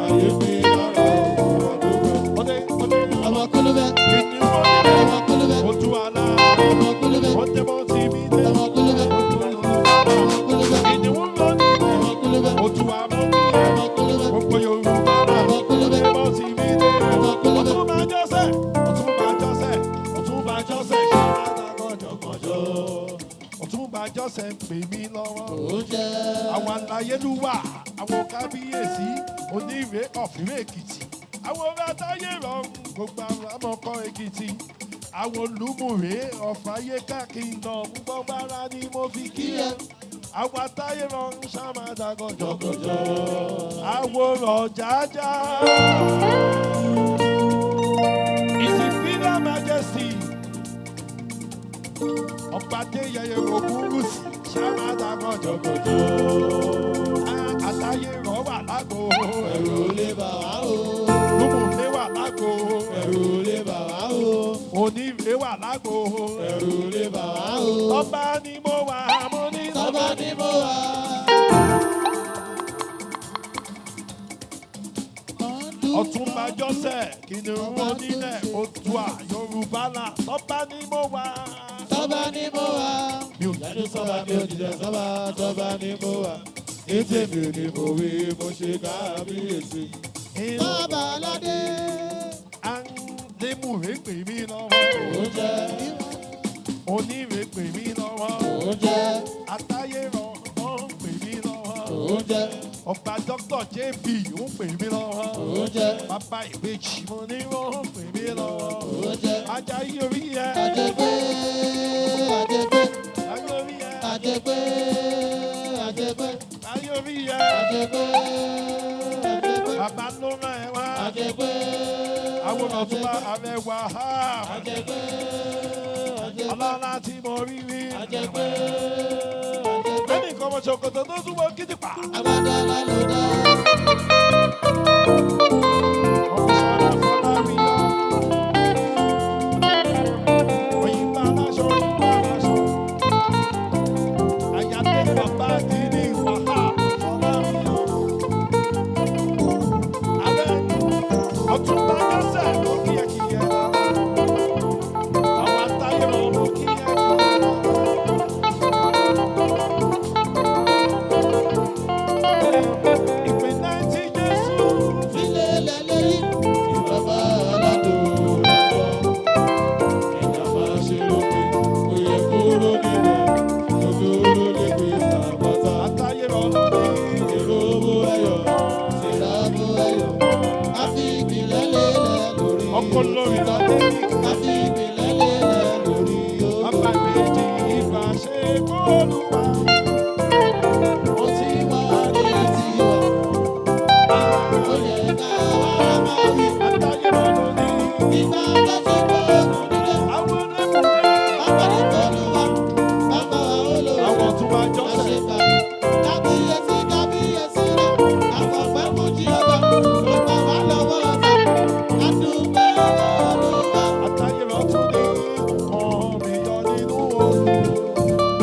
Ayé mi dára o, mo dúpẹ́. Ọdẹ ọdẹ ọmọ kúlúbẹ̀, kìnìún ọdẹ ọmọ kúlúbẹ̀, ojú àlá. ọmọ kúlúbẹ̀, Ó tẹ́ bọ́ sí mi dé. ọmọ kúlúbẹ̀, ọmọ kúlúbẹ̀, Kìnìún lọ nílẹ̀. ọmọ kúlúbẹ̀, Ojú àmọ́ mi ẹ̀. ọmọ kúlúbẹ̀, Gbogbo Yorùbá náà. ọmọ Ó kúlúbẹ̀, tẹ́ bọ́ sí mi dé. ọmọ kúlúbẹ̀. Ọ̀túnba Jọ́sẹ̀. Ọ̀túnba Jọ́sẹ̀. Ọ̀túnba Jọ́sẹ̀ ṣe alágọ̀jọ̀gọ̀jọ̀. Ọ̀túnba Jọ́sẹ̀ ń pè mí lọ́wọ́. Oúnjẹ Àwọn aláyélúwà, àwọn kábíyèsí, onírè ọ̀fìrè Èkìtì. Àwọn ọba táyé rọrùn gbogbo àwọn amọ̀kọ Èkìtì. Àwọn olùmùrè ọ̀fàyè káàkiri náà mú bọ́bára ni mo fi kí ẹ. Àwọn atáyé rọrùn ṣàmàdà gọ̀jọ̀gọ̀jọ̀. Àwòrán jájá. His Imperial Majesty. Ọba Adéyẹyè Ògúnwùsì ṣàmàdà gọ̀jọ̀gọ̀jọ̀. Àtàyè rọ̀ wà lágbo. Ẹ̀rù lè bà wá o, Lúmùmí wà lágbo. ẹ̀rù lè bà wá o, Onírè wà lágbo. ẹ̀rù lè bà wá o. Ọba ni mo wà, mo ní sábà ní mo wà. Ọ̀túnba Jọ́sẹ̀, kìnìún onílẹ̀, Oòduà, Yorùbá là, ọba ni mo wà. Sábà ní mo wà. Mi ò Yanu sọ́ba mi ò jìjẹ sọ́ba, sọ́ba ni mo wà. Ní tèmi ni mo wí, mo ṣe kábíyèsí. Bàbá aládé. Àndémùrè pè mí lọ́wọ́. Oúnjẹ, Onírè pè mí lọ́wọ́. oúnjẹ, Àtayé rọ̀ ń pè mí lọ́wọ́. oúnjẹ, Ọba Dr. JB ń pè mí lọ́wọ́. oúnjẹ, Bàbá ìbejì mo ní wọ́n ń pè mí lọ́wọ́. Oúnjẹ Ajayi orí ẹ. àjẹgbé àjẹgbé Ajayi orí ẹ. àjẹgbé àjẹgbé Ajayi orí ẹ. àjẹgbé àjẹgbé Bàbá ló rán ẹ wá. àjẹgbé Àwọn ọ̀túnba àrẹwà ha. àjẹgbé àjẹgbé Ọlọ́lá tí mo rí rí. àjẹgbé àjẹgbé Lẹ́nìkan ọmọ ṣòkòtò tó túbọ̀ kíjìpá. agbada lálùdá Ọ̀ṣọ́lá Fọláwíyọ. Òyìnbá aláṣọ, òyìnbá aláṣọ. Àyàtọ̀ bàbá kìíní wàhálà Fọláwíyọ. Abẹ́ Ọ̀túnba Jọ́sẹ̀ ló kíyẹ̀kíyẹ̀ dáadáa. Àwọn atáyé wọn ló kíyẹ̀kíyẹ̀ dáadáa. Ìpínlẹ̀ ti Jésù. sílẹ̀ lẹ́lẹ́yìn bàbá aládùn lọ́wọ́. Ẹ̀dá máa ṣe lókè, ó yẹ kúrò nílẹ̀. Òdòdó lè gbé sàpáta. Atáyé wọn ló ní. Èrò owó ẹyọ, ìràbù ẹ̀yọ̀ àfi ìpìlẹ̀ lélẹ̀ lórí Ọkọ lórí lọ́dẹ ní àfi ìpìlẹ̀ lélẹ̀ lórí o. Bàbá méjì ìgbà ṣe kóòlùwà. Ó ti wá ní tiwa, ó yẹ ká wá máa wí. Atáyé wọn ló ní. Ìgbà tó ti gbóògùn nílé, Àwọn onímọ̀rẹ́. bàbá ní Olúwa, bàbá wa olóore. Àwọn tún wá jọ́sẹ̀. Àṣekà, kábíyèsí, kábíyèsí rẹ̀, àfọ̀pẹ́ fún Jèhófà, ó gbà wá lọ́wọ́ ọ̀tá. A dúpẹ́ Olúwa. Atáyé wọn tún ní. Ọkàn mi yọ nínú òru.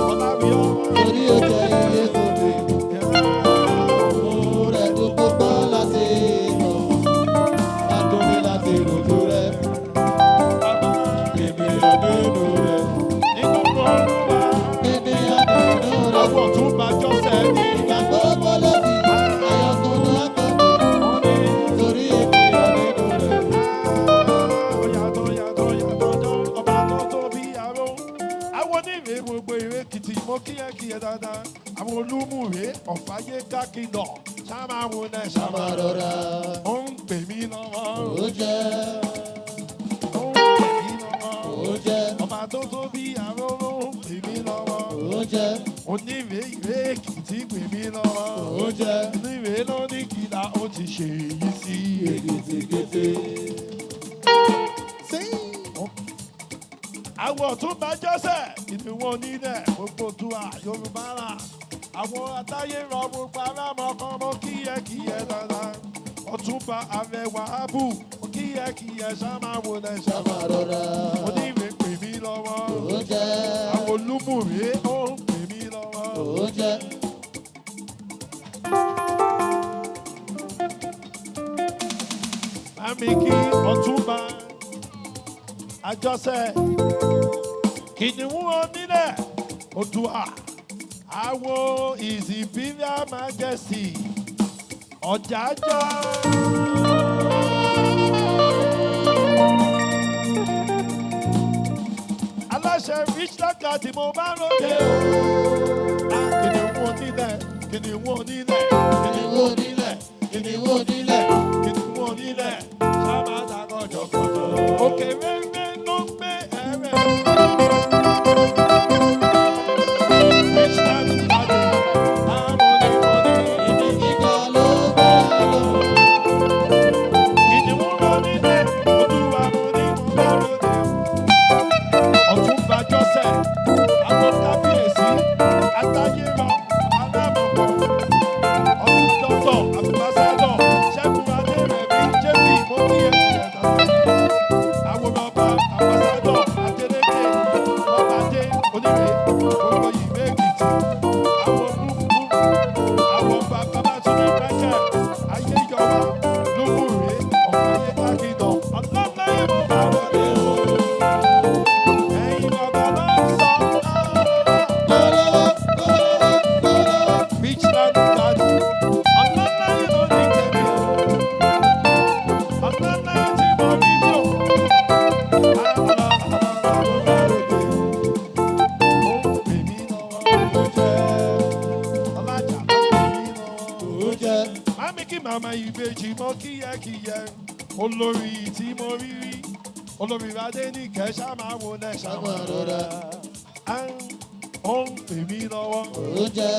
Ọláwíyọ. Torí ó jẹ́ iye fún mi, òun rẹ̀ dùn púpọ̀ láti mọ̀. adùn mi láti rojú rẹ̀. Ènìyàn nínú rẹ̀. Nínú Olúwa. Ènìyàn nínú rẹ̀. Àwọn tún bá jọ́sẹ̀ ní. Ìgbà gbogbo ló fi ayọ̀kùnrin ọkàn mi. Wọ́n ní. Torí ènìyàn nínú rẹ̀. Yàtọ̀ yàtọ̀ yàtọ̀ jọ ọba tó tóbi aró. Àwọn onírè gbogbo ìwé Èkìtì mo kíyẹ̀kíyẹ̀ dáadáa. Àwọn olúmúre ọ̀fáyé kákìnà Ṣáma wọlé Ṣá ṣáma. máa rọra. Ó ń pè mí lọ́wọ́. Ó jẹ́. Ó ń pè mí lọ́wọ́. Ó jẹ́. Ọba tó tó bí aróró ń pè mí lọ́wọ́. Ó jẹ́. Oníwèé ìwé Èkìtì pè mí lọ́wọ́. Ó jẹ́. Oníwèé ló ní kìlà ó ti ṣe èyí sí. Èkìtìkété. Sí. Àwọn ọ̀túnba jọ́sẹ̀ ìdíwọ̀n onílẹ̀ gbogbo tuwa Yorùbá rà. Àwọn atáyé rọ gbogbo alámọ̀kan mọ́ kíyẹ́kíyẹ́ dáadáa. Ọ̀túnba Arẹwà Ábù kíyẹ́kíyẹ́ ṣá máa wọlé Ṣá ṣá máa rọra. Oníwèé pè mí lọ́wọ́. Ó jẹ́. Àwọn olúmùrè ó ń pè mí lọ́wọ́. Ó jẹ́. Bámi kí Ọ̀túnba Àjọṣe Kìnìún onílẹ̀ Oòduà àwo His Imperial Majesty Ọ̀jájá. Aláṣẹ Richland tí mo bá ròde o. Kìnìún onílẹ̀, kìnìún onílẹ̀, kìnìún onílẹ̀, kìnìún onílẹ̀, kìnìún onílẹ̀, sábà dàgọ̀jọ̀gọ̀jọ̀. Òkè rere ló ń gbé ẹrẹ̀. Richland Garden, amúnimúni. Ibi gíga ló gbé lọ. Kìnìún onílẹ̀, Oòduà mo ní mo bá ròde o. Ọ̀túnba Jọ́sẹ̀, àwọn kábíyèsí, atáyérọ, alámọ̀pọ̀, ọ̀tún dọ́tọ̀, àbúbásádọ̀, Ṣẹ́gun Adérẹ̀mí, JP Mọ́kíyẹ̀kíyẹ̀ dàda. Àwòrán ọba àbásádọ̀, Adélékè, Ọbadé, Onírè, gbogbo ìwé Èkìtì, àwọn búburú, àwọn ọba Babátúndé Michael, Ayéyọwá, Lúmùrè, Ọ̀káyékákìdọ̀, Ọlọ́láyé mo bá wọlé o. Ẹ̀yin bàbá ló ń sọ Lọ́wọ́lọ́wọ́, lọ́wọ́lọ́wọ́, lọ́wọ́lọ́wọ́. Richland Garden. Ọlọ́láyé ló ní tèmi o. Ọlọ́láyé tí mo rí ní o. Àlọ́ mo bá ròde o. Ó ń pè mí lọ́wọ́. Ó jẹ́. Ọlájà ló ń pè mí lọ́wọ́. Ó jẹ́. Mami kí màmá ìbejì mọ́ kíyẹ́kíyẹ́. Olórí tí mo rí rí. Olórí Adé ní kẹ́ ṣá máa wọlé ṣá Ṣá máa máa rọra. Ó ń pè mí lọ́wọ́. Ó jẹ́.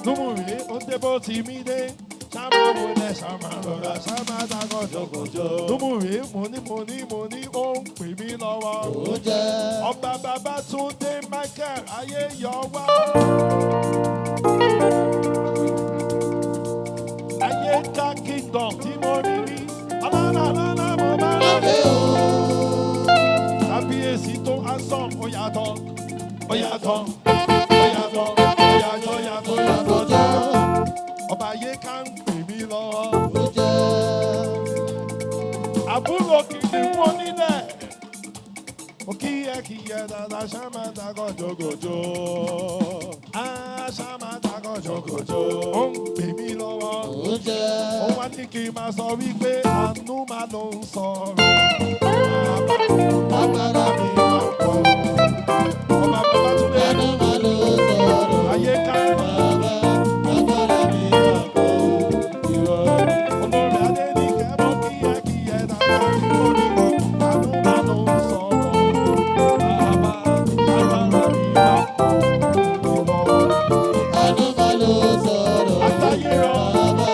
Lúmùrè ó dé bó ti mí dé. Ṣáma wọlé ṣáma rọra ṣáma dágọ́ jọgọjọ. Lúmùrè mo ní mo ní mo ní ó ń pè mí lọ́wọ́. Ó jẹ́. Ọba Babátúndé Michael Ayéyọwá. Ayéká Kingdom tí mo rí rí. Ọlọ́lá mo bá Lóde rọrẹ. o. Kábíyèsí tó handsome ó yàtọ̀ ó yàtọ̀ ó yàtọ̀ ó yàtọ̀ yàtọ̀ yàtọ̀ Jẹ́. Ọba Ayéká ń pè mí lọ́wọ́. Ó jẹ́. Àbúrò kìnìún onílẹ̀. Ó kíyẹ́kíyẹ́ dada ṣáma dàgọ́ jọgọjọ. Á ṣáma dàgọ́ jọgọjọ. Ó ń pè mí lọ́wọ́. Ó jẹ́. Ó wá ní kí n máa sọ wípé àánú máa ló ń sọ̀rọ̀. Bàbá Agbára mi máa pọ̀. Ọba Babátúndé ẹnu máa ló sọ̀rọ̀. Ayéká Bàbá agbára mi máa pọ̀. Ìwọ olórí Adéníkẹ́ mọ́ kíyẹ́kíyẹ́ dada tí mo ní àánú máa ló ń sọ̀rọ̀. Bàbá agbára mi máa pọ̀. Ìwọ ẹnu máa ló sọ̀rọ̀. Àtayé rọ. Bàbá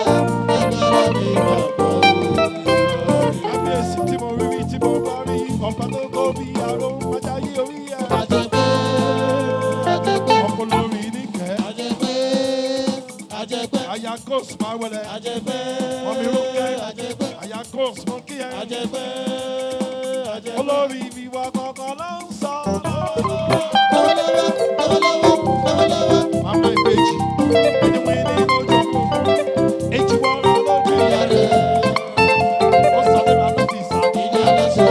agbára mi máa pọ̀. Ìwọ Kábíyèsí tí mo rí rí tí mo bá rí ọ̀pá tó kó bí aró májáyé orí ẹ̀. Àjẹpẹ́, àjẹpẹ́, Ọkọ lórí níkẹ́, àjẹpẹ́, àjẹpẹ́, àyà kòs máa wọlé. àjẹpẹ́, Mọ̀mí Rónkẹ́, àjẹpẹ́, àyà kòs mọ kí ẹ. àjẹpẹ́, àjẹpẹ́. Olórí ìwà kọ̀ọ̀kan ló ń sọ. Lọ́wọ́lọ́wọ́, lọ́wọ́lọ́wọ́, lọ́wọ́lọ́wọ́. Màmá ìbejì, wíníwíní lójú kò. Èjì wọ́n rán lójú Ìyá ìyá rẹ̀, Ó sọ nípa ló ti sá. ìyá aláṣọ.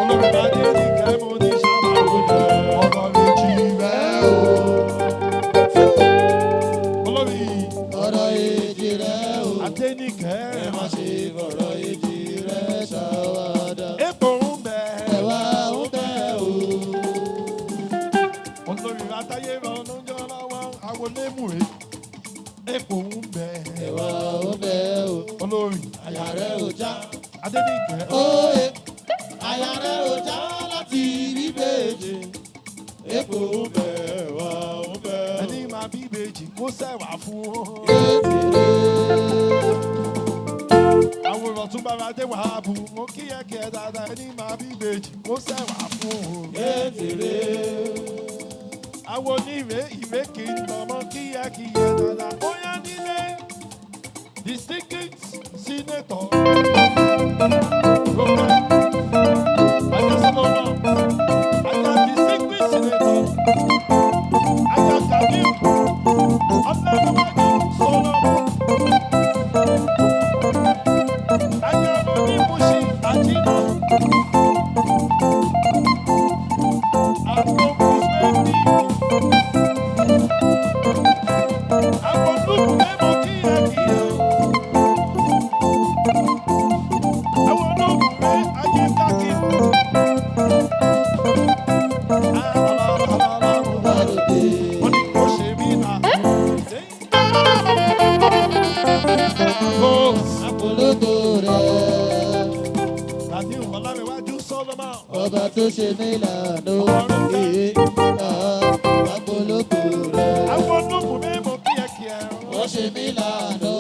Olórí adé níkẹ́ mo ní sábà wọlé. Ọ̀rọ̀ méjì rẹ̀ o. Olórí Ọ̀rọ̀ èjì rẹ̀ o. adé níkẹ́. Ẹ má ṣe fọ̀rọ̀ èjì rẹ̀ ṣàwàdà. Epo ń bẹ. Ẹ̀wà ń bẹ o. Olórí atáyé rán lóúnjẹ lọ́wọ́ àwọn olémùrè. Èpò ń bẹ. Ẹ̀wà ó bẹ o. Olórí. Àyà rẹ̀ ò já. Adéníkẹ́. Óye. Àyà rẹ̀ ò já láti bíbèjì. Epo ń bẹ, ẹ̀wà ń bẹ. Ẹni máa bí ìbejì kó sẹ̀wà fún. Kékeré. Àwòrán tún bára dé wàá bù. Mo kí ẹ kí ẹ dáadáa. Ẹni máa bí ìbejì kó sẹ̀wà fún. Kékeré. Àwọn oníwèé ìwé kì í tọmọ kí ẹ kí ẹ dáadáa. Ó yá nílé. Distinguished Senator. Roka. Ajá Solomon. Ajá Distinguished Senator. Ajá Kabiru. Ọlọ́dúnwájú Solomon. Ajá Onímúṣi Àjínà. Àgbo Kùsùmẹ́bí. Àgbo Lùkù mẹ́mọ́ kíyàkíyà. Àwọn ológun rẹ̀ ayé káàkiri. Báròdé. Wọ́n ní kó ṣe mí là. Rose. Àpológo rẹ̀. Tàbí Ọlámiwájú Solomon. Ọba tó ṣe mí lànà. Ee, ah, àpológo rẹ̀. Àwọn ológun mẹ́mọ́ kíákíá. Ó ṣe mí lànà.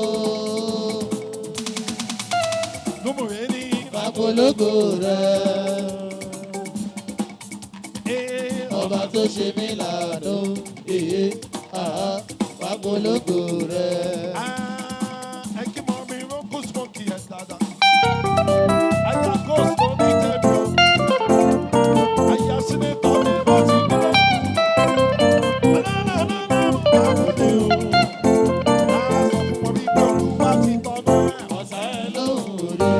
Lómùrè ní. Àpológo rẹ̀. Ee, Ọba tó ṣe mí lànà. Ee, ah, àpológo rẹ̀. Ah, ẹ kí mọ mi rókò smoky ẹ̀ dáadáa. Aya ghost ló ní tẹ̀mí o. Aya sínétọ̀ mi bọ́ ti dé. Alálàálá mo bá kúndé o. A sọ fún wọn wípé Olúwa ti tọ́nà ẹ̀. Ọ̀sán ẹ̀ lóhùn rí.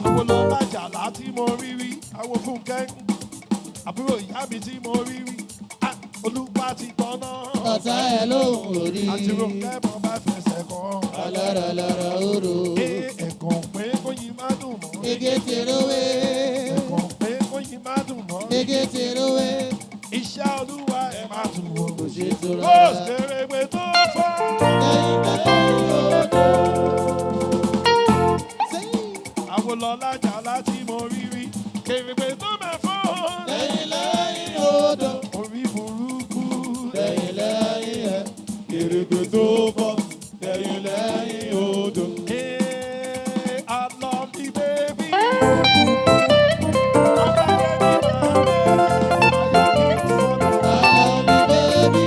Àwọn lọ bàjàlá tí mo rí rí. Àwọn Fúnkẹ́ àbúrò ìyá mi tí mo rí rí. Ah, Olúwa ti tọ́nà. Ọ̀sán ẹ̀ lóhùn rí. Àti Rónkẹ́ mo bá fẹsẹ̀ kàn. Alára lára oró. Ee, ẹ̀gàn pé kóyin má dùn mọ́. Ege tèrówé. Ẹ̀gàn pé kóyin má dùn mọ́. Ege tèrówé. Iṣẹ́ Olúwa ẹ̀ má dùn wò. Kò ṣe tó Ó rárá. ṣèrègbè tó fọ́. Lẹ́yìn lẹ́yìn odò. Àwọn lọ́lájà láti mo rí rí. Kèrègbè tó máa fọ́. Lẹ́yìn lẹ́yìn odò. Orí burúkú. Lẹ́yìn lẹ́yìn ẹ̀. Kèrègbè tó bọ̀. Lẹ́yìn lẹ́yìn odò. Ee, alọ́ọ̀lì bébí. Ọba yẹn ní màá bẹ́ẹ̀. Ayé kì í sọ̀rọ̀. Alọ́ mi bébí.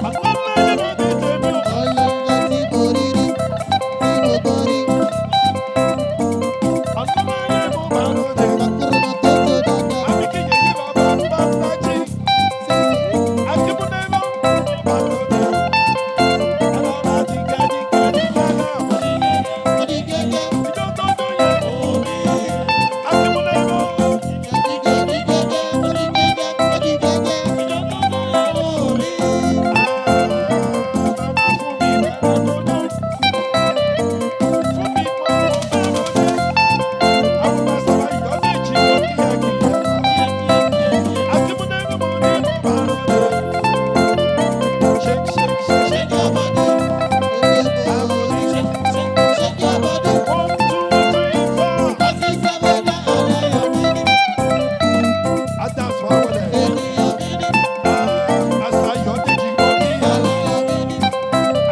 Alọ́láyé ló ní tèmi o. Ọlọ́lá tí mo rí rí. Tí mo gbọ́ rí. Alọ́láyé mo máa ń lòdì. Màkúrúmọ́ tó tó dáadáa. Àbí kí yèyé bàbá bá bá jí. Akíkúndé ló bá lòdì. Ẹlọ́lá ti gẹ́gí gẹ́gí gẹ́gẹ́. Ó di gẹ́gẹ́. Ìjọ tó dún yẹ omi. Akíkúndé ló. Bàbá fún mi bẹ̀rẹ̀ tó dún. Fún mi mọ́ mo bá lòdì. Àwọn pásítọ̀ Ayọ̀dèjì ló kíyàkíyà. Akíkúndé ló mo ní mo bá lòdì. Shake, shake, shake, shake. 1, 2, 3, 4. Adams wà wọlé. Àṣà Ayọ̀dèjì mo kíyà.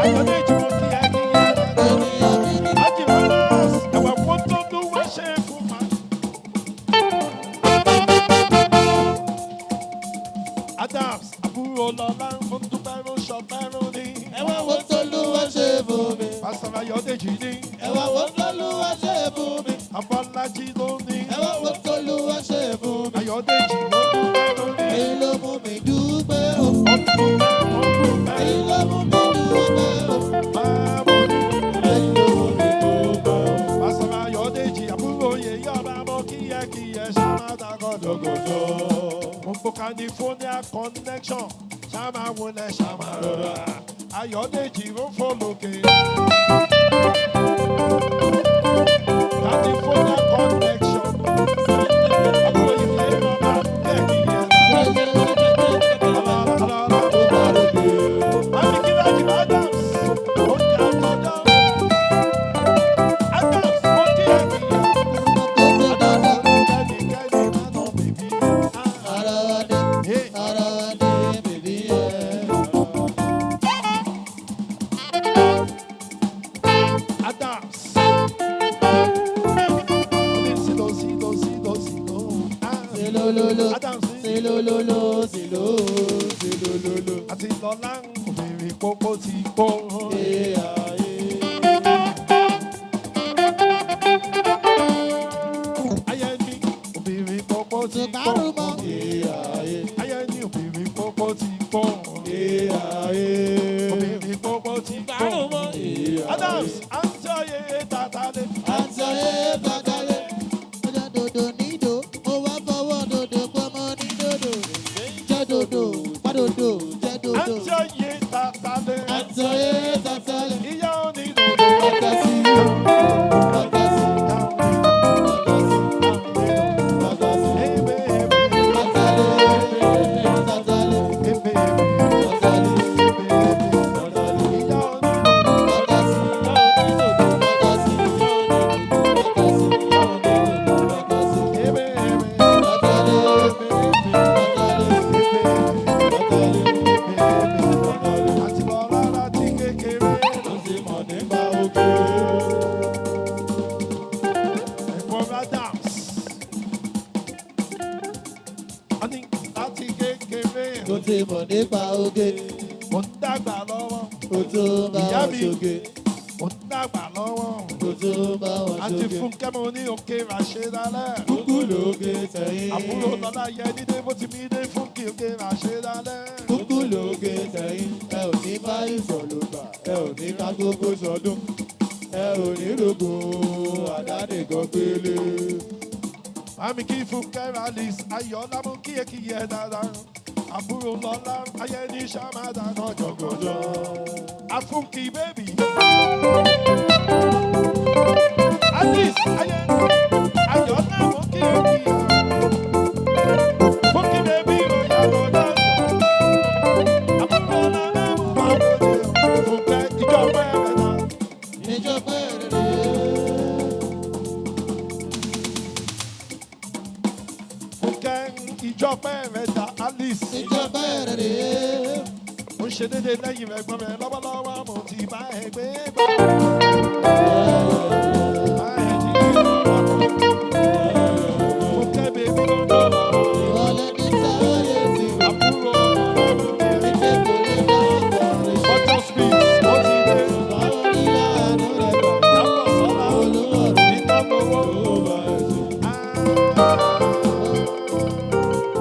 Ayọ̀dèjì mo kíyà kíyà dáadáa. Ajimalas, ẹ̀wà fún tó dún wá ṣe fún ma. Adams, àbúrò lọ́lá ń fún dúpẹ́ ló ṣọpẹ́ ló ní. Pásítọ̀ Ayọ̀dèjì ní. Abọ́lájí ló ní. Ayọ̀dèjì ló dúpẹ́ ló ní. Èyí ló mú mi dúpẹ́ o. Ó dúpẹ́, ó dúpẹ́. Èyí ló mú mi dúpẹ́ o. Máa bọ̀ ní. Èyí ló mú mi dúpẹ́ o. Pásítọ̀ Ayọ̀dèjì àbúrò yèyé ọba mọ́ kíyẹ́kíyẹ́ ṣá máa ta gọ́dọ̀gọ́dọ̀. Gbogbo California connection ṣá máa wọlé ṣá máa rọra. Ayọ̀dèjì ló ń fò lókè. California connection. Àbúrò yèyé ọba Ṣe lólóló. Adams Ṣe lólóló. Ṣe ló. Ṣe lólóló. Àti Lọ́lá obìnrin pópó ti pó. Ee ayé. Ayẹni obìnrin pópó ti pó. Tùbárùmọ̀. Ee ayé. Ayẹni obìnrin pópó ti pó. Ee ayé. Obìnrin pópó ti pó. Ee ayé. Adams àǹtí ọyẹ tàtàlẹ. Àǹtí ayé bàtàlẹ̀. Ó jẹ́ dòdò nídò, mo wá fọwọ́ dòdò pọ́nmọ́ ní dòdò. Jẹ́ dòdò, pa dòdò, jẹ́ dòdò. Àǹtí ọyẹ tàtàlẹ. Àǹtí ayé bàtàlẹ̀. Ìyá onídòdò. Bàtàsí. Bàtàsí. Bàtàsí. Bàtàsí. Ebe ebe Bàtàlẹ̀. Bàtàlẹ̀. ebe ebe Bàtàlẹ̀. ebe ebe. Bàtàlẹ̀. Ìyá onídòdò. Bàtàsí. Bàtàsí. Bàtàsí. Bàtàsí. Ebe ebe Bàtàlẹ̀. ebe ebe Bàtàlẹ̀. ebe ebe. Àti Lọ́lá láti kékeré. Ó sì mọ̀ nípa oge. Ẹ̀gbọ́n Adams. A ní láti kékeré. Tó ti mọ̀ nípa oge. Mo ń dàgbà lọ́wọ́. Ó tún bá Ìyá wọn mi. ṣoge. Mo ń dàgbà lọ́wọ́. Ó tún bá wọn Àti ṣoge. Fúnkẹ́ mo ní òkè ràṣẹ lálẹ́. Kúkú lóge sẹ́yìn. Àbúrò Lọ́lá yẹ dídé bó ti mí dé fún kí òkè ràṣẹ lálẹ́. Kúkú lóge sẹ́yìn. Ẹ ò ní bá ìsọ̀lùgbà. Ẹ ò ní ká gbogbo sọdún. Ẹ ò ní rògbò àdánìkan gbélé. Màmí kí Fúnkẹ́ Alice Ayọ̀lá mú kíyèkíyè dáadáa. Àbúrò Lọ́lá ayé ní sàmádà náà jọ̀gọ̀jọ̀. Àfúnkì bébì. Alice ayé Ayọ̀lá mú kíyèkíyè. Fúnkì bébì ló yàgò dájọ́. Àbúrò Lọ́lá mú bá lóde. Fúnkẹ́ ìjọba ẹ̀rẹ̀ náà. Ìjọba rere. Fúnkẹ́ ìjọba ẹ̀rẹ̀ dà Alice. Ìjọba rere. Ó ń ṣe déédéé lẹ́yìn ẹ̀gbọ́n rẹ̀ lọ́wọ́lọ́wọ́ mo ti bá ẹ gbé bá. Bá ẹ jí lọ́wọ́. Mo kẹ́ bèbí lọ́jọ́ lọ́wọ́. Ìwọlé ní sáyé ti wò. Àbúrò ọlọ́run mi. Ìfẹ́ kò lè dá ọkọ̀ rẹ̀. Ọjọ́ Smith ó ti dé. Báwo ni àánú rẹ̀ gbà? Yàtọ̀ sọ́lá Olúwa iná lówó.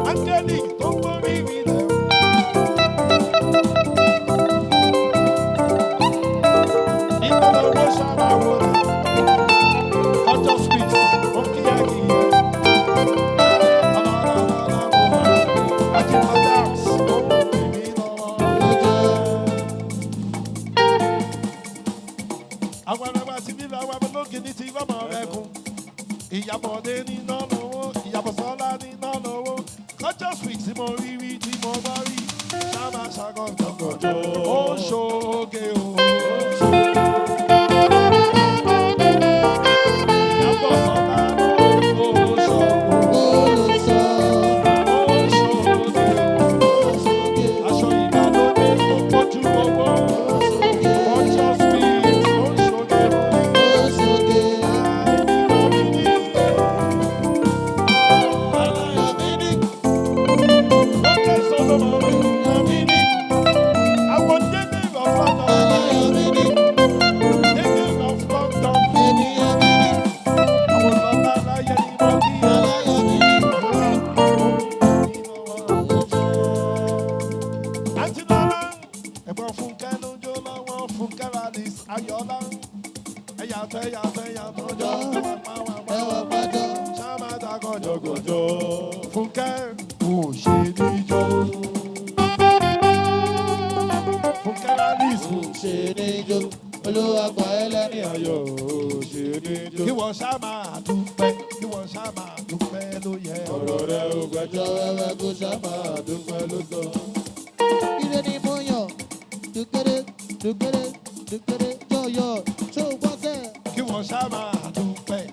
Áńgẹ́lì tó ń gbórí mi lẹ̀. Iná lówó sábà wọlé. Ọjọ́ Smith ó kíyàkíyà. Adams ó ń pè mí lọ́wọ́. Àwọn ará ti bí làwọn abẹ́lógin ní ti rọ́mọ rẹ kún. Ìyàbọ̀dé níná lówó, ìyàbọ̀sọ́lá níná lówó. Kọjọ́ street tí mo rí rí tí mo bá rí. Ṣáàmà ṣàgọ́ jọ̀gọ̀jọ̀. Ó ń ṣoge o. Ìyàbọ̀sọ́lá ó ń ṣoge. Olùsọ. Ó ń ṣoge o. Aṣọ ìgbàlódé tó pójú owó. Kọjọ́ street ó ń ṣoge o. Ẹ̀yàtọ̀ ẹ̀yàtọ̀ ẹ̀yàtọ̀ jọ Ẹwà pátá. ṣáàmà dàgọ̀ jọ̀gọ̀jọ̀. Fúnkẹ́ kò ṣe níjó. Fúnkẹ́ Alice Ṣe níjó. Olúwa pa ẹ́ lẹ́rìn Ayọ̀ ò ṣe níjó. kí wọ́n ṣá máa dúpẹ́ kí wọ́n ṣá máa dúpẹ́ ló yẹ. Ọ̀rọ̀ rẹ̀ ò gbẹ́jọ́. Jọ wẹ́wẹ́ kó ṣá Máa dúpẹ́ ló sọ. Ire ni mo yàn. Dùkẹ́rẹ́ dùkẹ́rẹ́ dùkẹ́rẹ́ jọ̀yọ̀. Ṣé o gbọ́ sẹ́? Kí wọ́n ṣá máa dúpẹ́.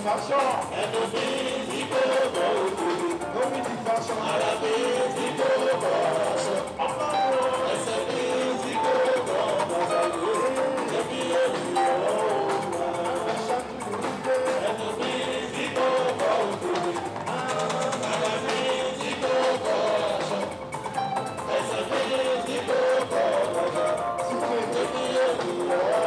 fashion. Ẹnu mi ti kó bọ̀ òkèlè. Lórí ti fashion. Ara mi ti kó bọ̀ aṣọ. Ẹsẹ̀ mi ti kó bọ̀ bàtà ìwé. Ẹbí ènìyàn wà. Ẹnu mi ti kó bọ̀ òkèlè. Ara mi ti kó bọ̀ aṣọ. Ẹsẹ̀ mi ti kó bọ̀ bàtà. Ẹbí ènìyàn wà.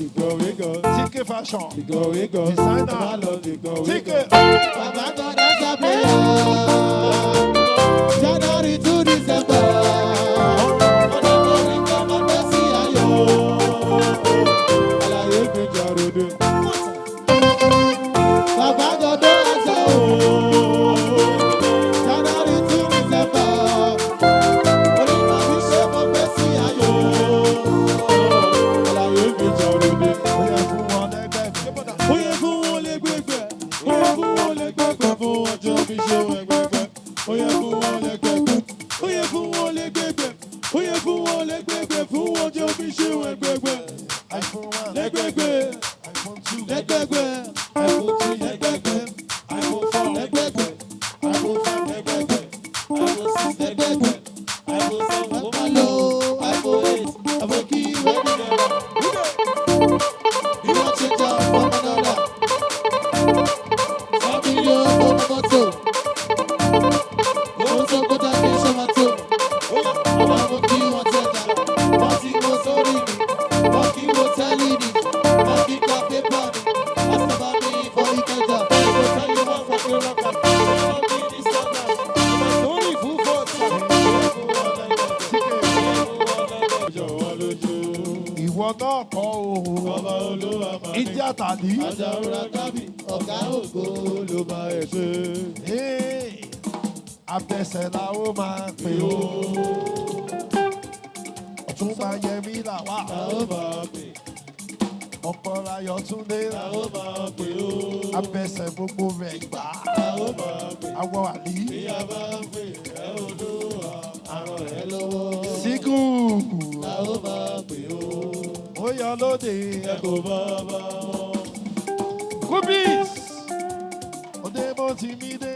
TK Fashion. Designer. TK. Baba God answer prayer. January to December. Ọdún orí kan máa bẹ́ sí ayọ̀. Àlàyé mi jàròdè. Baba God don answer o. January to December. Orí máa fi ṣe mo bẹ́ sí ayọ̀. Àlàyé mi jàròdè. Ó yẹ fún wọn lẹ́gbẹ̀ẹ́. Ó yẹ fún wọn lẹ́gbẹ̀gbẹ̀. Ó yẹ fún wọn lẹ́gbẹ̀gbẹ̀ fún wọn jọ mi ṣe wẹ̀gbẹ̀gbẹ̀. Ó yẹ fún wọn lẹ́gbẹ̀gbẹ̀. Ó yẹ fún wọn lẹ́gbẹ̀gbẹ̀. Ó yẹ fún wọn lẹ́gbẹ̀gbẹ̀ fún wọn jọ mi ṣe wẹ̀gbẹ̀gbẹ̀. iPhone 1, Lẹ́gbẹ̀gbẹ̀. iPhone 2, Lẹ́gbẹ̀gbẹ̀. iPhone 3 lẹ́gbẹ̀gbẹ̀. iPhone 4 lẹ́gbẹ̀gbẹ̀. iPhone 5 lẹ́gbẹ̀gbẹ̀. iPhone 6 lẹ́gbẹ̀gbẹ̀. iPhone 7 ó máa Hello, iPhone 8, àbókí wedding dinner. You wan change am for another. 4 million for mọ́tò. Owó tó kó jáde ṣe máa tó. Ọmọ àbókí wọn tẹ̀jà. Wọ́n ti kó sórí mi. Wọ́n kí wo tẹ́lì mi. Wọ́n kí ka pépà mi. Àṣàbà mi ìfọ̀ Ìkẹjà. Jọ̀wọ́ lójú. Ìwọ náà kọ́ o. Ọba olúwa máa ní. Ìdí àtàlí. Ajáwúrà kábì Ọ̀gá ògo. ló máa ẹ̀ ṣe. Ee, Abẹ́sẹ̀ la ó máa pè ó. Ọ̀túnba Yẹmí là wà. A ó máa pè, Ọ̀pọ̀ Rayọ̀ Túndé. a ó máa pè ó. Abẹ́sẹ̀ gbogbo rẹ̀ gbà. A ó máa pè. Awọ àlí. Bí a bá ń pè ẹ́ olúwa, àrùn ẹ̀ lọ́wọ́. Sígù. A ó máa pè ó. Ó yọ lóde. Ẹ kò bá bá wọn. Kubis. Òde mo ti mí dé.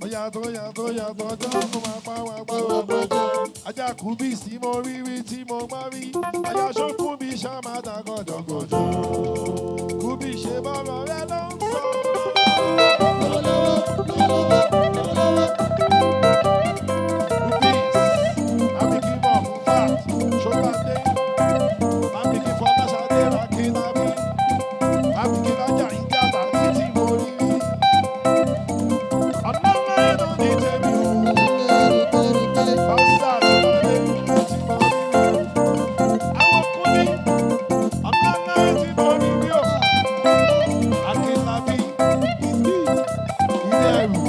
Ó yàtọ̀ yàtọ̀ yàtọ̀ ọjọ́ kó máa pa wá pa wá pa. Ajá Kubis tí mo rí rí tí mo gbá rí. Ajá ṣókùn bí ṣá máa dà gọ̀jọ̀gọ̀jọ̀. Kubis ṣe bọ́rọ̀ rẹ ló ń sọ. Lọ́wọ́lọ́wọ́, lọ́wọ́lọ́wọ́, lọ́wọ́lọ́wọ́. Kubis. Àbíkí mọ̀ fat. Ṣọ́gbàdé. Àbíkí Fọláṣadé Rákínábí. Àbíkí Lájà Ìjàdá títí mo rí rí. Ọ̀nà mẹ́rin ní tèmi o. Kẹ́lẹ́, kẹ́lẹ́, kẹ́lẹ́. Báwùsà ṣọ́gbàdé tí mo rí rí. Àwọn kúndí. Ọ̀nà mẹ́rin tí mo rí rí o. Akínlábí. Ilé ẹrù.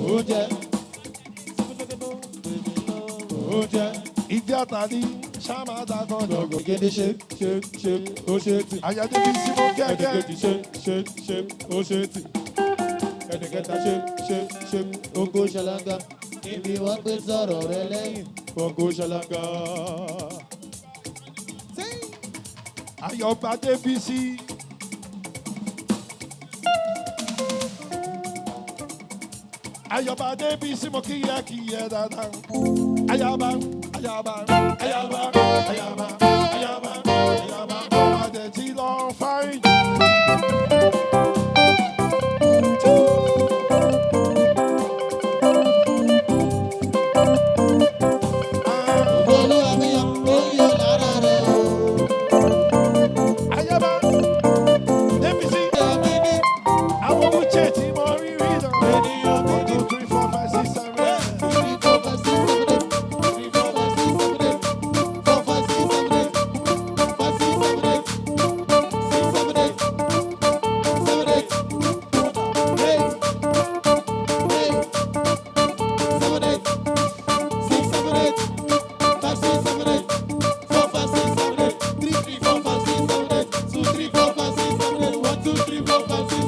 Oúnjẹ. Oúnjẹ. Ìdí àtàdí ṣàmàdà gọdọgọ. Gègé ṣe ṣe ṣe ó ṣe tì. Àyájọ́ bí sí mo kẹ́kẹ́. Ẹnìkejì ṣe ṣe ṣe ó ṣe tì. Ẹnìkẹta ṣe ṣe ṣe ogo ṣalanga. Ibi wọ́n gbé sọ̀rọ̀ rẹ lẹ́yìn. Ogo ṣalanga. Ayọ̀bá Débísí. Ayọ̀bá Débísí mo kíyẹ kíyẹ dáadáa. Ayọ̀bá Ayọ̀bá Ayọ̀bá Ayọ̀bá Ayọ̀bá Ayọ̀bá ọmọ àdẹ̀tí lọ fáyìn. Olúwa mi yọ, ó yọ lára rẹ̀ o. Ayọ̀bá Débísí Èmi ní àwọn Uche tí mo rí rí náà. ènìyàn mi One, ní. two, three, four, five, six, seven, eight. Three, four, five, six, seven, eight. Three, four, five, six, seven, eight. Four, five, six, seven, eight. Five, six, seven, eight. Six, seven, eight. Seven, eight. Eight. Eight. Seven, eight. Six, seven, eight. Five, six, seven, eight. Four, five, six, seven, eight. Three, three, four, five, six, seven, eight. Two, three, four, five, six, seven, eight. One, two, three, four, five, six,